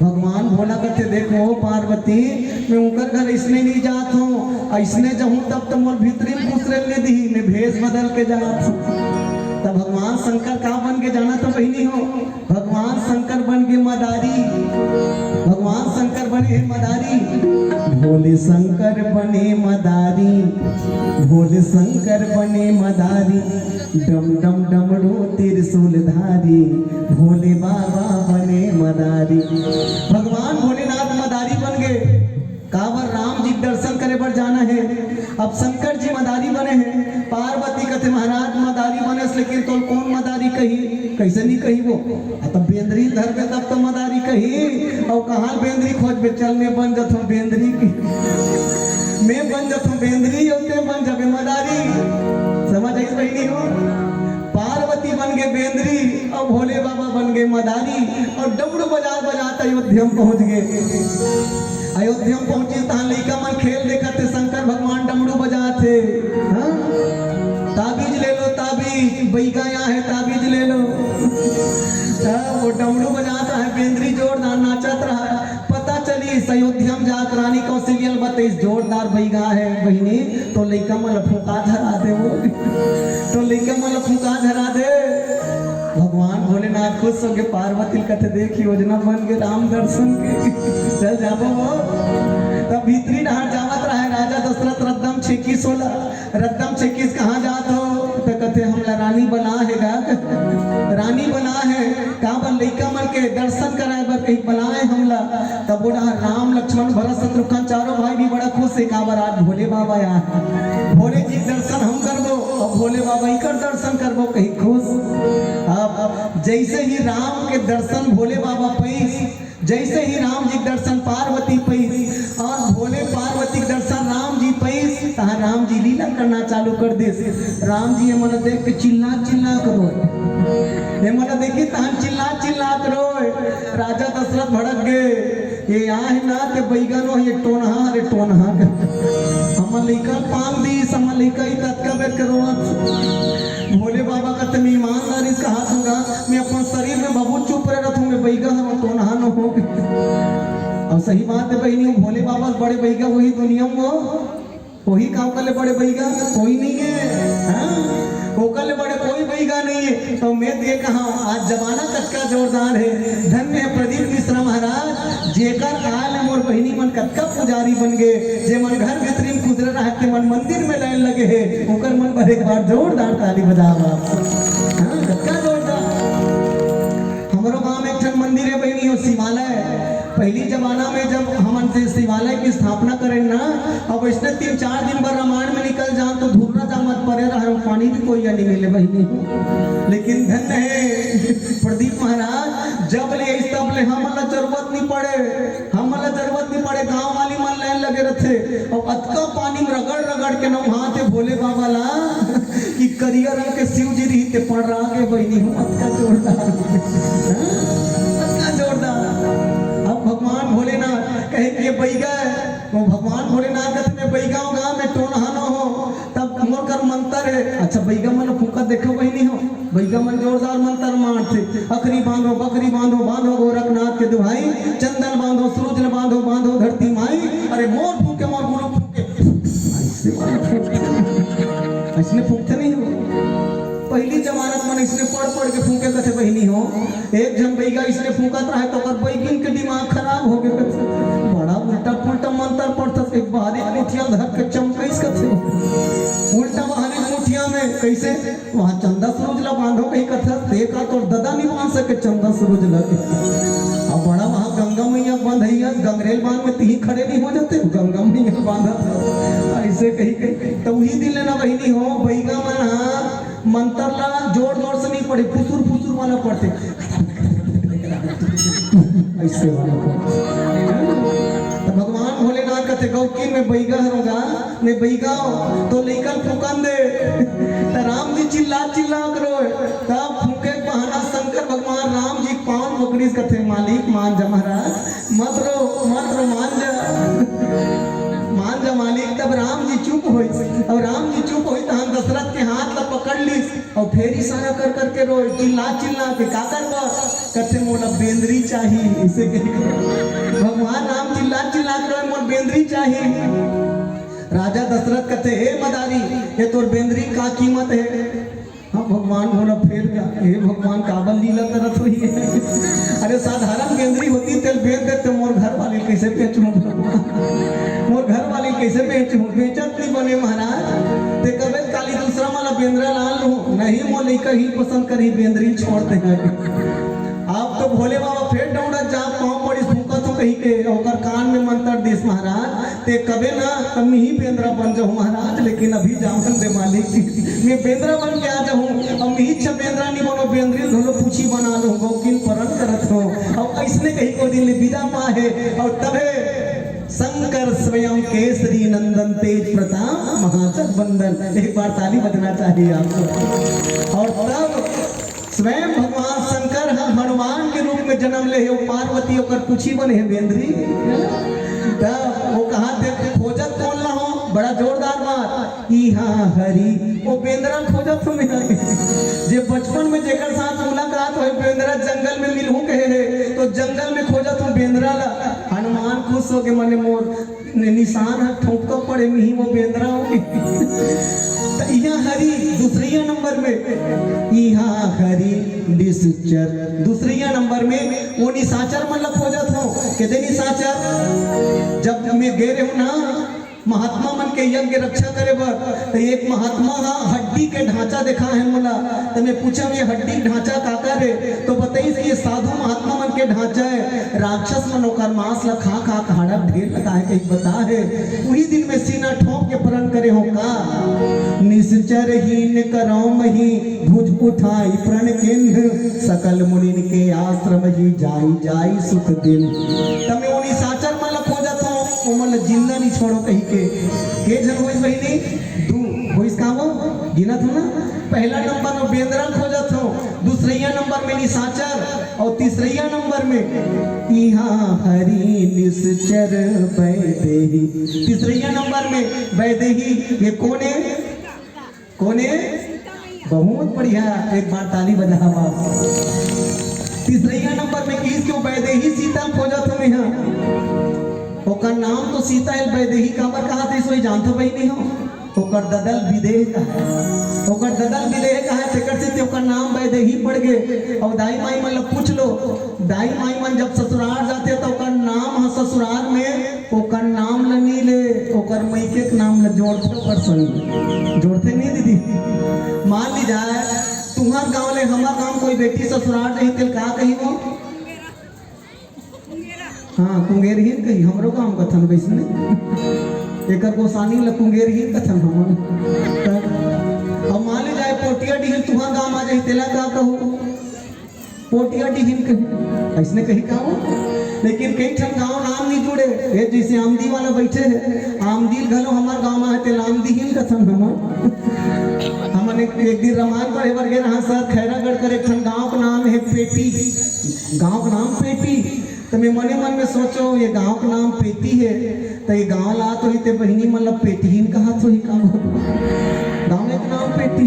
भगवान भोला कथे, "देखो पार्वती, मैं उनकर घर अइसने नइ जात हों, अइसने जाहूं तब त मोर भीतरी में खुसरे ल नइ दिही, मैं भेष बदल के जात हों।" तब भगवान शंकर का बन के जाना तो बहिनी हो, भगवान शंकर बन गे मदारी। भगवान शंकर बने हे मदारी। भोले शंकर बने मदारी, भोले शंकर बने मदारी, डम डम डमरू त्रिशूल धारी, भोले बाबा बने मदारी। भगवान भोलेनाथ मदारी बन गे। काबर राम जी के दर्शन करे बर जाना हे। अब शंकर जी मदारी बने हे, पार्वती कथे, "महाराज मदारी बनेस, लेकिन तोल कौन मदारी कही?" कइसे नइ कही वो? आ, तब बेंदरी धरबे तब तो मदारी कही। अउ कहाँ बेंदरी खोजबे? चल, मैं बन जथों बेंदरी की। मैं बन जथों बेंदरी, अउ ते बन जाबे मदारी। समझ आइस बहिनी हो? पार्वती बन गे बेंदरी, अउ भोले बाबा बन गे मदारी, अउ डमरू बजात बजात अयोध्या में पहुंच गे। अयोध्या में पहुंचिस, तहां लइका मन खेल देखत हे, शंकर भगवान डमरू बजात हे। हाँ? "ताबीज ले लो, ताबीज, बइगा आय हे, ताबीज ले लो।" हाँ, वो डमरू बजात रहय, बेंदरी जोरदार नाचत रहय। पता चलिस अयोध्या में जाके रानी कौशल्या ल बतइस, "जोरदार बइगा हे बहिनी, तोर लइका मन ल फूंका झरा दे वो, तोर लइका मन ल फूंका झरा दे।" भगवान भोलेनाथ खुश होगे, पार्वती ल कथे, "देख, योजना बन गे राम दर्शन के, चल जाबो वो।" तब भीतरी डहार जावत रहय, राजा दशरथ रद्दम छेकिस ओला, रद्दम छेकिस, "कहाँ जात हो?" त कथे, "हमला रानी बना हे गा, रानी बना हे, काबर लइका मन के दर्शन कराए बर कहीं बलाए हमला।" तब ओ डहार राम, लक्ष्मण, भरत, शत्रुघ्न चारों भाई भी बड़ा खुश हे, काबर आज भोले बाबा आए, भोले जी के दर्शन हम करबो अउ भोले बाबा इकर दर्शन करबो कहीं खुश। अब जइसे ही राम के दर्शन भोले बाबा पइस, जइसे ही राम जी के दर्शन पार्वती पइस अउ भोले पार्वती के दर्शन राम जी पइस, तहाँ राम जी लीला करना चालू कर दिस। राम जी एमन देख के चिल्ला चिल्ला के रोय, एमन देखे तहाँ चिल्ला चिल्ला के रोय। राजा दशरथ भड़क गे, "ये आय ना ते बइगा नो, ये टोनहा, अरे टोनहा।" हमर लइका पांग दिस, हमर लइका ही ततका बेर के रोवत। भोले बाबा कथे, "मैं ईमानदारी से कहा दूंगा, मैं अपन शरीर में बहुत चुप रहे रहत हूँ, मैं बइगा हूँ, टोनहा न हो।" अउ सही बात हे बहिनी, भोले बाबा से बड़े बइगा होही दुनिया में, होही का ओकर ले बड़े बइगा? कोई नइ हे। हाँ? ओकर ले बड़े कोई बइगा नइ हे। त मैं तो ये कहा, आज जमाना कतका जोरदार हे, धन्य हे प्रदीप मिश्रा महाराज, जेकर आय ले मोर बहिनी मन कतका पुजारी बन गे, जेमन घर भीतरी में खुसरे रहय, तेमन मंदिर में लाइन लगे हे, ओकर मन बर एक बार जोरदार ताली बजावा। हाँ, कतका जोरदार। हमर गांव में एक ठन मंदिर हे बहिनी हो, शिवालय। पहिली जमाना में जब हमन से शिवालय के स्थापना करेन ना, अब अइसने तीन चार दिन बर रामायण में निकल जान तो धुर्रा जामत परे रहे, पानी भी कोई नहीं मिले बहिनी हो। लेकिन धन्य हे प्रदीप महाराज, जब ले आइस तब ले हमन ला जरूरत नहीं पड़े, हमन ला जरूरत नहीं पड़े, गांव वाली मन लाइन लगे रथे। अउ अतका पानी में रगड़ रगड़ के नहाथे भोले बाबा ला कि करिया रंग के शिव जी रही ते पड़रा के बहिनी हो, अतका जोरदार। अतका जोरदार। अब भगवान भोलेनाथ कहे कि ये बैगा हे, वो भगवान भोलेनाथ कथे, मैं बैगा हो, गांव में टोनहा न हो, तब मोर कर मंतर हे। अच्छा, बैगा मन फूंकत देखो बहिनी हो, बैगा मन जोरदार मंतर मारथे, अखरी बांधो, बखरी बांधो, बांधो गोरखनाथ के दुहाई, चंदन बांधो, सूरज ल बांधो, बांधो धरती माई, अरे मोर फूंके, मोर गुरु फूंके। अइसने फूंकथे नहीं हो। पहिली जमाना मन अइसने पढ़ पढ़ के फूंके कथे बहिनी हो। एक झन बैगा अइसने फूंकत रहे तो ओकर बैगिन के दिमाग खराब हो गए कथे। बड़ा उल्टा पुल्टा मंतर पढ़थस, एक बाहरी मुठिया धर के चमकइस कथे। उल्टा बाहरी मुठिया में कइसे वहाँ चंदा सूरज ला बांधो कही कथस, ते का तोर ददा नहीं बांध सके चंदा सूरज ला। अब बड़ा वहाँ गंगा मैया बंधइया, गंगरेल बांध में तिही खड़े नहीं हो जाते, गंगा मैया बांधत हे। अइसे कही कही, तो उही दिन ले ना बहिनी हो, बैगा मन हा मंतर ला जोर जोर से नहीं पढ़े, फुसुर फुसुर वाला पढ़थे। अइसे वाला पढ़थे। तो भगवान भोलेनाथ कथे, गौकिन में बैगा हरोगा, ने बइगाओ तो लइकन फूकन दे। त राम जी चिल्ला चिल्ला के रोए। तब फूके के बहाना शंकर भगवान राम जी के पाँव पकड़िस, कथे, मालिक मान जा महाराज, मत रो, मत रो, मान जा, मान जा मालिक। तब राम जी चुप होइस, अउ राम जी चुप होइस तहन दशरथ के हाथ ला पकड़ लिस, अउ फेर इशारा कर करके रोए, चिल्ला चिल्ला के, का करबा? कथे, मोला बेंदरी चाही। इसे कही भगवान राम चिल्ला चिल्ला के रोए, मोर बेंदरी चाही। राजा दशरथ कथे, हे मदारी, ये तोर बेंदरी का कीमत हे? हाँ भगवान, मोला फेर का, हे भगवान, काबर लीला करत होही? अरे साधारण बेंदरी होती तेल बेच देते, मोर घर वाली कइसे बेचहूँ? मोर घर वाली कइसे बेचहूँ? बेचत नहीं बने महाराज। ते कबे काली दूसरा वाला बेंदरा ला लूँ, नहीं, मोर लइका ही पसंद करही, बेंदरी छोड़ दे। अब तो भोले बाबा फेर डौड़त जा, पाँव पड़िस, फूंकत हो कही के, ओकर कान में मंतर दिस महाराज, ते कबे ना, त मिही बेंदरा बन जाहूँ महाराज, लेकिन अभी जावन दे मालिक, मैं बेंदरा बन के आ जाहूँ, अब मिही अच्छा बेंदरा नहीं बनो, बेंदरी घलो पूछी बना लो, गौकिन परन करत हो। अब अइसने कही को दिन ले विदा पाहे, अउ तभे शंकर स्वयं केसरी नंदन तेज प्रताप महाजगबंदन। एक बार ताली बजना चाहिए आपको। अउ तब स्वयं भगवान शंकर ह हनुमान के रूप में जन्म ले हे, अउ पार्वती ओकर पूछी बने हे बेंदरी। त वो कहा थे, खोजत कोन ला हो? बड़ा जोरदार बात, इहाँ हरी। वो बेंदरा खोजत हो मेरा। जे बचपन में जेकर साथ मुलाकात होए, बेंदरा जंगल में मिलहूँ कहे हे, तो जंगल में खोजत हो बेंदरा ला। हनुमान खुश हो के, मने मोर नि-, निशान ह ठोंक तो पड़े, मिही वो बेंदरा हो के। त इहाँ हरी दूसरइया नंबर में, इहाँ हरी निश्चर दूसरइया नंबर में, वो निशाचर मन ला खोजत हो। कथे निशाचर, जब मैं गे रहे हूँ ना महात्मा मन के यज्ञ रक्षा करे बर, त एक महात्मा हा हड्डी के ढांचा देखा हे मोला, त मैं पूछा, ये हड्डी के ढांचा काकर हे? तो बताइस कि ये साधु महात्मा मन के ढांचा हे, राक्षस मन ओकर मांस ला खा खा के हाड़ा ढेर लगा हे, कही बता हे। उही दिन में सीना ठोंक के प्रण करे हो का, निश्चर हीन करौ मही, भुज उठाई प्रण किन्ह, सकल मुनिन के आश्रम ही, जाई जाई सुख दिन। त मैं ओ निशाचर मन ला खोजत हो, ओमन ला जिंदा नहीं छोड़ो कही के। के झन होइस बहिनी? दू। होइस का वो? गिनत हो ना? पहला नंबर में बेंदरा खोजत हो, दूसरइया नंबर में निशाचर, अउ तीसरइया नंबर में इहाँ हरी निश्चर बैदेही। तीसरइया नंबर में बैदेही, ये कोन हे? कोन हे? बहुत बढ़िया, एक बार ताली बजावा। तीसरइया नंबर में किहिस के बैदेही सीता खोजत हो मैं हा। ओकर नाम तो सीता हे, बैदेही काबर कहाथे, सोई जानत हो बहिनी हो? ओकर ददा ल विदेह कहाय, ओकर ददा ल विदेह कहाय, तेकर सेती ओकर नाम बैदेही पड़ गे। अउ दाई माई मन ल पूछ लो, दाई माई मन जब ससुरार जाथे त ओकर नाम ह ससुरार में ओकर नाम ल नी ले, ओकर मइके के नाम ल जोड़थे ओकर संग। जोड़थे नी दीदी? मान ली जाए, तुंहर गांव ले हमर गांव कोई बेटी ससुराल रही तेल का कही वो? हाँ, कुंगेरहीन कही, हमरो गांव कथन वैसने। एकर गोसानी ल कुंगेरहीन कथन हमन। त अब मान ले जाए पोटिया डीहिल तुहा गांव आ जाही तेला का कहू? पोटिया डीहिन कही, ऐसने कही का वो? लेकिन कई ठन गांव नाम नहीं जुड़े। ये जैसे आमदी वाला बैठे है, आमदी घलो हमर गांव में है, तेला आमदीहीन कथन हमन। हमन एक, एक दिन रामायण पढ़े बर गे रहा सर, खैरागढ़ कर एक ठन गांव का नाम है पेटी। गांव का नाम पेटी। तो मैं मने मन में सोचो, ये गांव का नाम पेटी है, तो ये गांव ला तो इते बहिनी मन ला पेटीहीन कहा तो ही काम। गांव के नाम पेटी।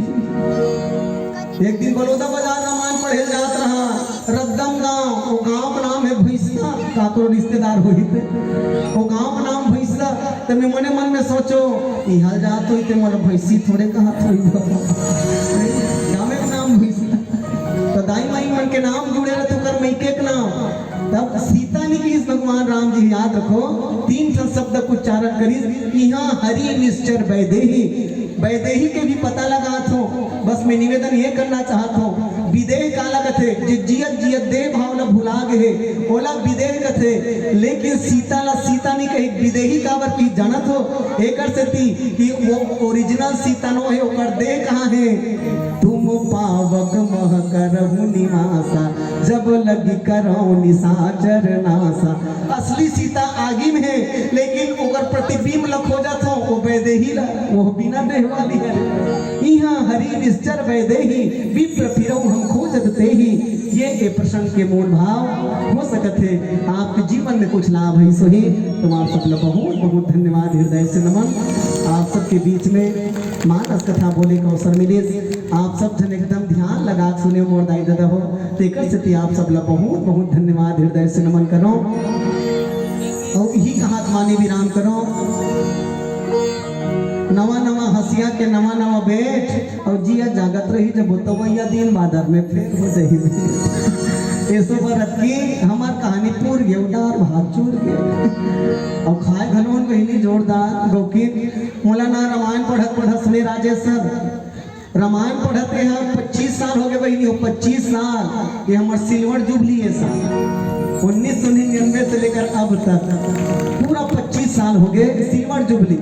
एक दिन बलौदा बाजार रामायण पढ़े जात रहा, रद्दम गांव, वो गांव का नाम है भैंसा, काकरो रिश्तेदार होही ते। वो गांव का नाम भैंसा, तो मैं मने मन में सोचो, इहां जात होही ते मोला भैंसी थोड़े कहा थोड़ी। गांव का नाम भैंसा। तो दाई माई मन के नाम जुड़े रहे तो कर मइके के नाम। तब सीता ने किस भगवान राम जी, याद रखो, तीन ठन शब्द के उच्चारण करिस, इहां हरि निश्चर वैदेही। वैदेही के भी पता लगात हो। बस मैं निवेदन ये करना चाहत हो, विदेह काला कथे, जे जियत जियत देह भाव ला भुला गे हे, ओला विदेह कथे। लेकिन सीता ला सीता नहीं कही, विदेही काबर की जानत हो? एकर सेती कि वो ओरिजिनल सीता नो है, ओकर देह कहाँ है? तुम पावक मह करहु निवासा, जब लगी करहु निशाचर नासा। असली सीता आगी में है, लेकिन ओकर प्रतिबिंब ल खोजत हो, वो वैदेही ला, वो बिना देह वाली है। इहाँ हरि निश्चर वैदेही, विप्र फिरौ हम खोजत तेही। ये, ये प्रसंग के मूल भाव हो सकत है। आपके जीवन में कुछ लाभ है सोही, तो आप सब ला बहुत बहुत धन्यवाद, हृदय से नमन। आप सबके बीच में मानस कथा बोले का अवसर मिले, आप सब जन एकदम ध्यान लगा के सुने मोर दाई ददा हो, तेकर सेती आप सब ला बहुत बहुत धन्यवाद, हृदय से नमन करो। और यही कहात माने विराम करो, नवा नवा हंसिया के नवा नवा बेट, और जिया जागत रही जब तवैया दिन बादर में फेर हो जाही। एसो बरत की हमार कहानी पूर गे, दार भात चूर गे। और खाए घलोन बहिनी जोरदार गौकिन। मोला ना रामायण पढ़त पढ़त सुने राजेश सर, रामायण पढ़त हे हम पच्चीस साल हो गए बहिनी हो, पच्चीस साल। ये हमर सिल्वर जुबली है साल, उन्नीस सौ निन्यानवे से लेकर अब तक पूरा पच्चीस साल हो गए सिल्वर जुबली।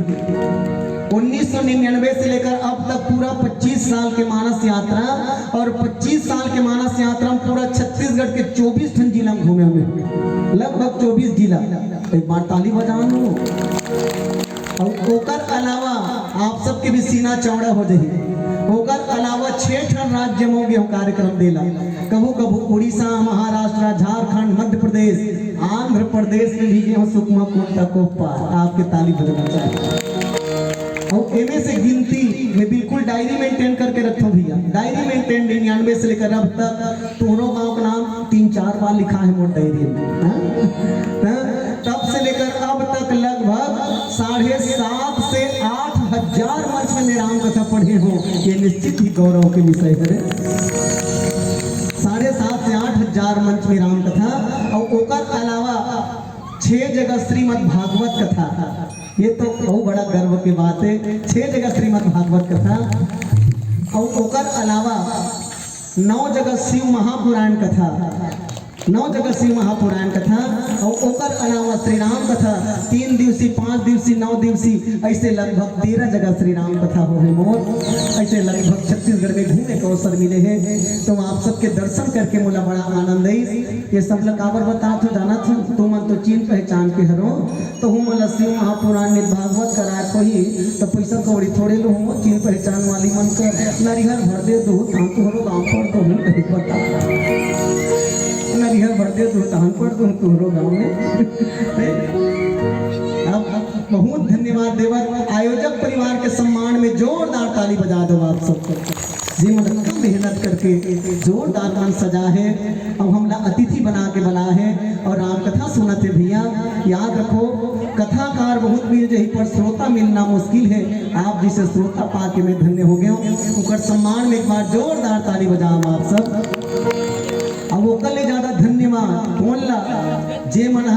उन्नीस सौ निन्यानवे से लेकर अब तक पूरा पच्चीस साल के मानस यात्रा, और पच्चीस साल के मानस यात्रा में पूरा छत्तीसगढ़ के चौबीस ठन जिला में घूमे हमें, लगभग चौबीस जिला। एक बार ताली बजाओ। और ओकर अलावा आप सबके भी सीना चौड़ा हो जाही। ओकर अलावा छह ठन राज्य में गे हो कार्यक्रम देला, कभू कभू उड़ीसा, महाराष्ट्र, झारखंड, मध्य प्रदेश, आंध्र प्रदेश में भी गे हो, सुकमा कोटा कोप्पा। आपके ताली बजाना चाहिए। और एमे से गिनती में बिल्कुल डायरी मेंटेन करके रखो भैया, डायरी मेंटेन निन्यानवे से लेकर अब तक तोहरो गांव का नाम तीन चार बार लिखा है मोर डायरी में, हाँ? हाँ? तब से लेकर अब तक लगभग साढ़े सात से आठ हजार मंच में मैं राम कथा पढ़े हूँ। ये निश्चित ही गौरव के विषय है रे। साढ़े सात से आठ हजार मंच में राम कथा, और ओकर अलावा छह जगह श्रीमद् भागवत कथा। ये तो बहुत बड़ा गर्व की बात है, छह जगह श्रीमद् भागवत कथा। और ओकर अलावा नौ जगह शिव महापुराण कथा, नौ जगह शिव महापुराण कथा। और ओकर अलावा श्री राम कथा तीन दिवसी, पाँच दिवसी, नौ दिवसी, ऐसे लगभग तेरह जगह श्री राम कथा हो है मोर। ऐसे लगभग छत्तीसगढ़ में घूमे के अवसर मिले है, तो आप सबके दर्शन करके मोला बड़ा आनंद आई। ये सब ला काबर बतात हो, जानत हो, तुमन तो चीन पहचान के हरो, तो हमन ला शिव महापुराण नित भागवत कराए होही, तो पैसा कौड़ी थोड़े लो हो, चीन पहचान वाली मन कर नरिहर भर दे दो, तहां तोहरो गांव पड़ दो, कहीं बता। नरिहर भर दे दो, तहां पड़ दो तोहरो गांव में। अब बहुत धन्यवाद देवत, आयोजक परिवार के सम्मान में जोरदार ताली बजा दो आप सब, जेमन अतका मेहनत करके जोरदार मंच सजा है, अउ हमला अतिथि बना के बला है अउ राम कथा सुनत है भैया। याद रखो, कथाकार बहुत मिल जाही, पर श्रोता मिलना मुश्किल है। आप जैसे श्रोता पा के मैं धन्य हो गया हूँ। ओकर सम्मान में एक बार जोरदार ताली बजाओ आप सब। अब ओकर ले ज्यादा धन्यवाद कौन ला? जे मन ह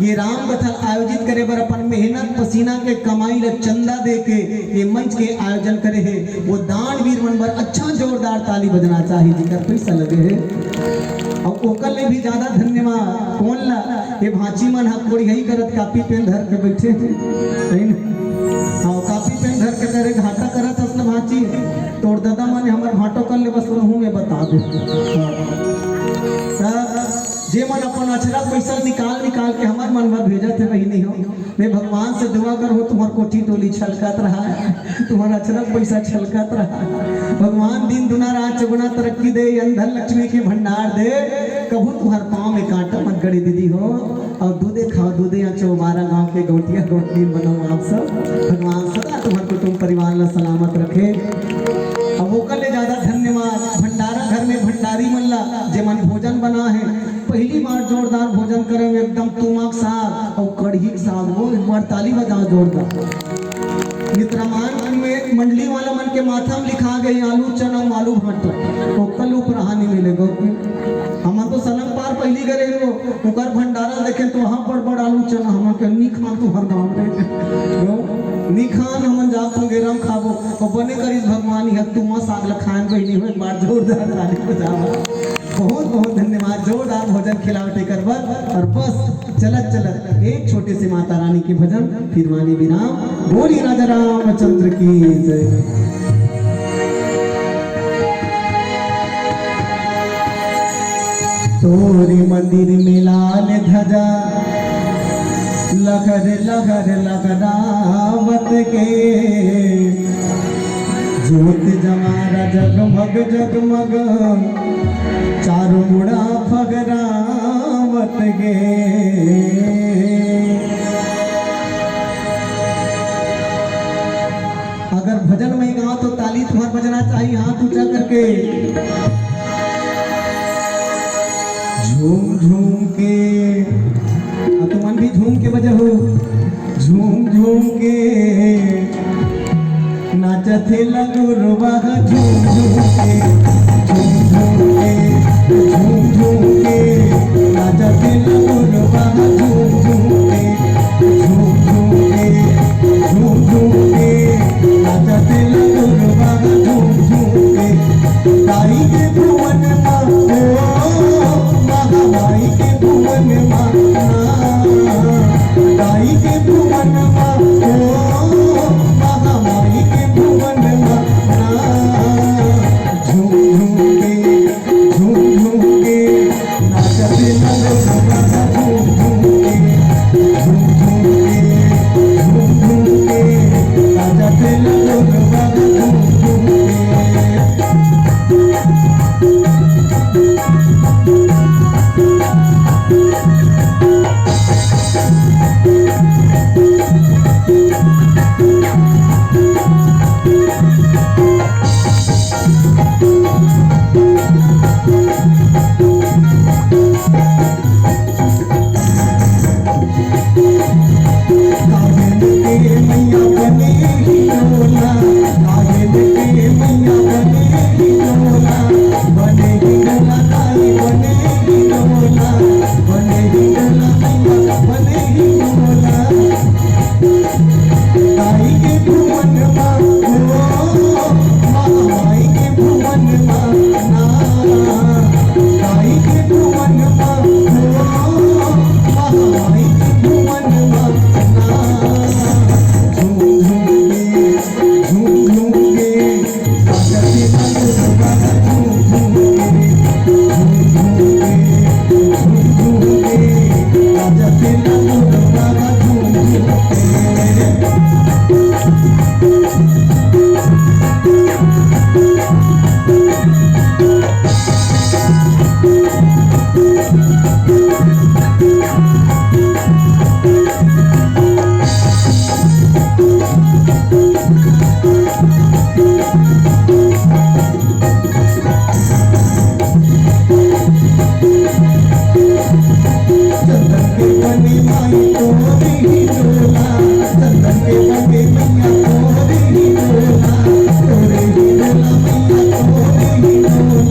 ये राम कथा आयोजित करे बर अपन मेहनत पसीना के कमाई ल चंदा दे के ये मंच के आयोजन करे हे, वो दानवीर मन बर अच्छा जोरदार ताली बजना चाही, जेकर पैसा लगे हे। अउ ओकर ले भी ज्यादा धन्यवाद कोन ला, ये भांची मन ह कोड़ियाई करत कापी पेन धर के बैठे हे, है न? हाँ, कापी पेन धर के करे घाटा करत हस न भांची, तोर ददा मन हमर भांटो कर ले बस, वहू में बता दे। हाँ। त जे मन अपन अचरा पैसा निकाल निकाल के हमर मन बर भेजत हे बहिनी हो, मैं भगवान से दुआ करहूँ तुम्हर कोठी टोली छलकत रहा, तुम्हर अचरा पैसा छलकत रहा। भगवान दिन दुना रात चौगुना तरक्की दे, अन्न धन लक्ष्मी के भंडार दे, कभू तुम्हर पाँव में कांटा मत गड़े दीदी हो। अउ दूधे खाओ दूधे आचो, बारह गांव के गौटिया गौटलीन बनो आप सब। भगवान सदा तुम्हर कुटुंब परिवार ला सलामत रखे। अब ओकर ले ज्यादा धन्यवाद भंडारा घर में भंडारी मन ला, जेमन भोजन बना हे। पहली बार जोरदार भोजन करे में एकदम तुमा के साग अउ कढ़ी के साग, वो एक बार ताली बजाओ जोरदार। मित्रमान में मंडली वाला मन के माथा में लिखा गए आलू चना, आलू भांटा, ओकर ऊपर हानि मिले गो। हमन तो सलंग पार पहली करे हो, ओकर भंडारा देखे तो वहाँ बड़ बड़ आलू चना, हमन के नी खान तुहर गाँव रे। नी खान, हमन जाब तुंगेरा म खाबो। अउ बने करिस भगवान, इहाँ तुमा साग ल खान बहिनी हो, एक बार जोरदार ताली बजावा। बहुत बहुत धन्यवाद, जोरदार भोजन खिलावत एकर बर। अउ बस चलत चलत एक छोटे से माता रानी के भजन, फिर मानी विराम। बोली राजा रामचंद्र की जय। तोरे मंदिर में लाल ध्वजा लहर लहर लहरावत के, जोत जमारा जगमग जगमग चारों मुड़ा फहरावत के। अगर भजन में गाओ तो ताली तुम्हार बजना चाहिए, हाथ ऊंचा करके। झूम झूम के, अउ तुमन भी झूम के बजहू। झूम झूम के नाचत हे लगुरवा ह, झूम झूम के, झूम झूम के, झूम झूम के नाचत हे लगुरवा ह, झूम झूम के, झूम झूम के, झूम झूम के नाचत हे लगुरवा ह, झूम झूम के। दाई के भुवन मा, ओ, महामाई के भुवन मा, दाई के भुवन मा, ओ, महामाई के भुवन मा, झूम झूम के, झूम झूम के नाचत हे लगुरवा ह, झूम झूम के, झूम झूम के, झूम झूम के नाचत हे लगुरवा ह, झूम झूम के। काहेन के मैया बने ही डोला, काहेन के मैया बने ही डोला, बने ही डोला, दाई बने ही डोला, बने ही डोला, मैया बने ही डोला। दाई के भुवन मा, ओ, माई के भुवन मा, ना। दाई के भुवन मा, ओ, माई के भुवन मा, ना। झूम झूम के, झूम झूम के, चंदन के बने माई तोरी ही डोला, चंदन के बने मैया तोरी ही डोला, तोरी ही डोला मैया तोरी ही डोला।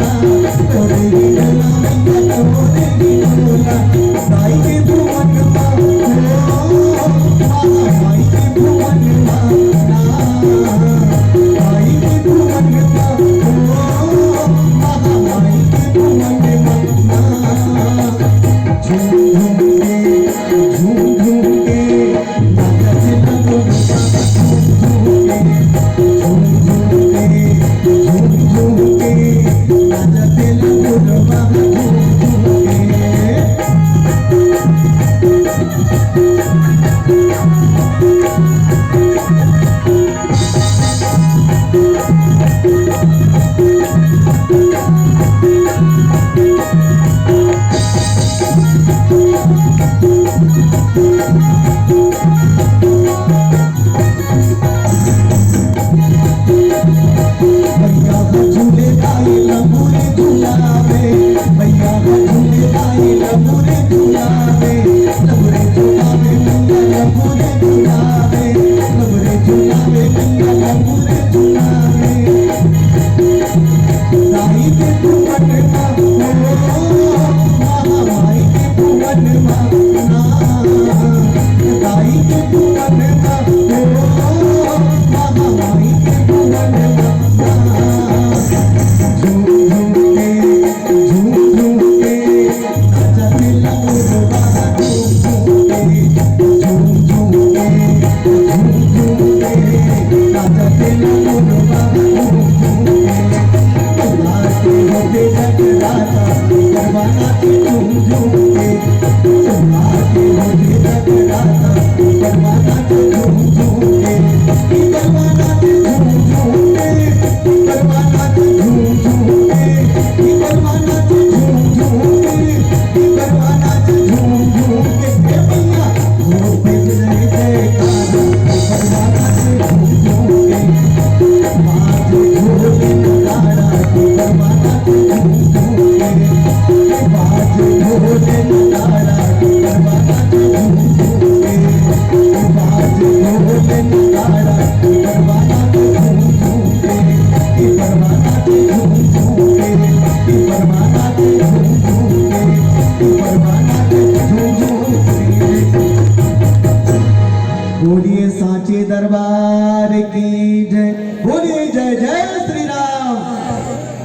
बोलिए सांचे दरबार की जय। बोलिए जय जय श्री राम,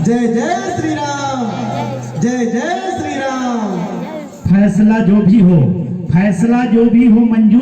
जय जय श्री राम, जय जय श्री राम। फैसला जो भी हो, फैसला जो भी हो मंजूर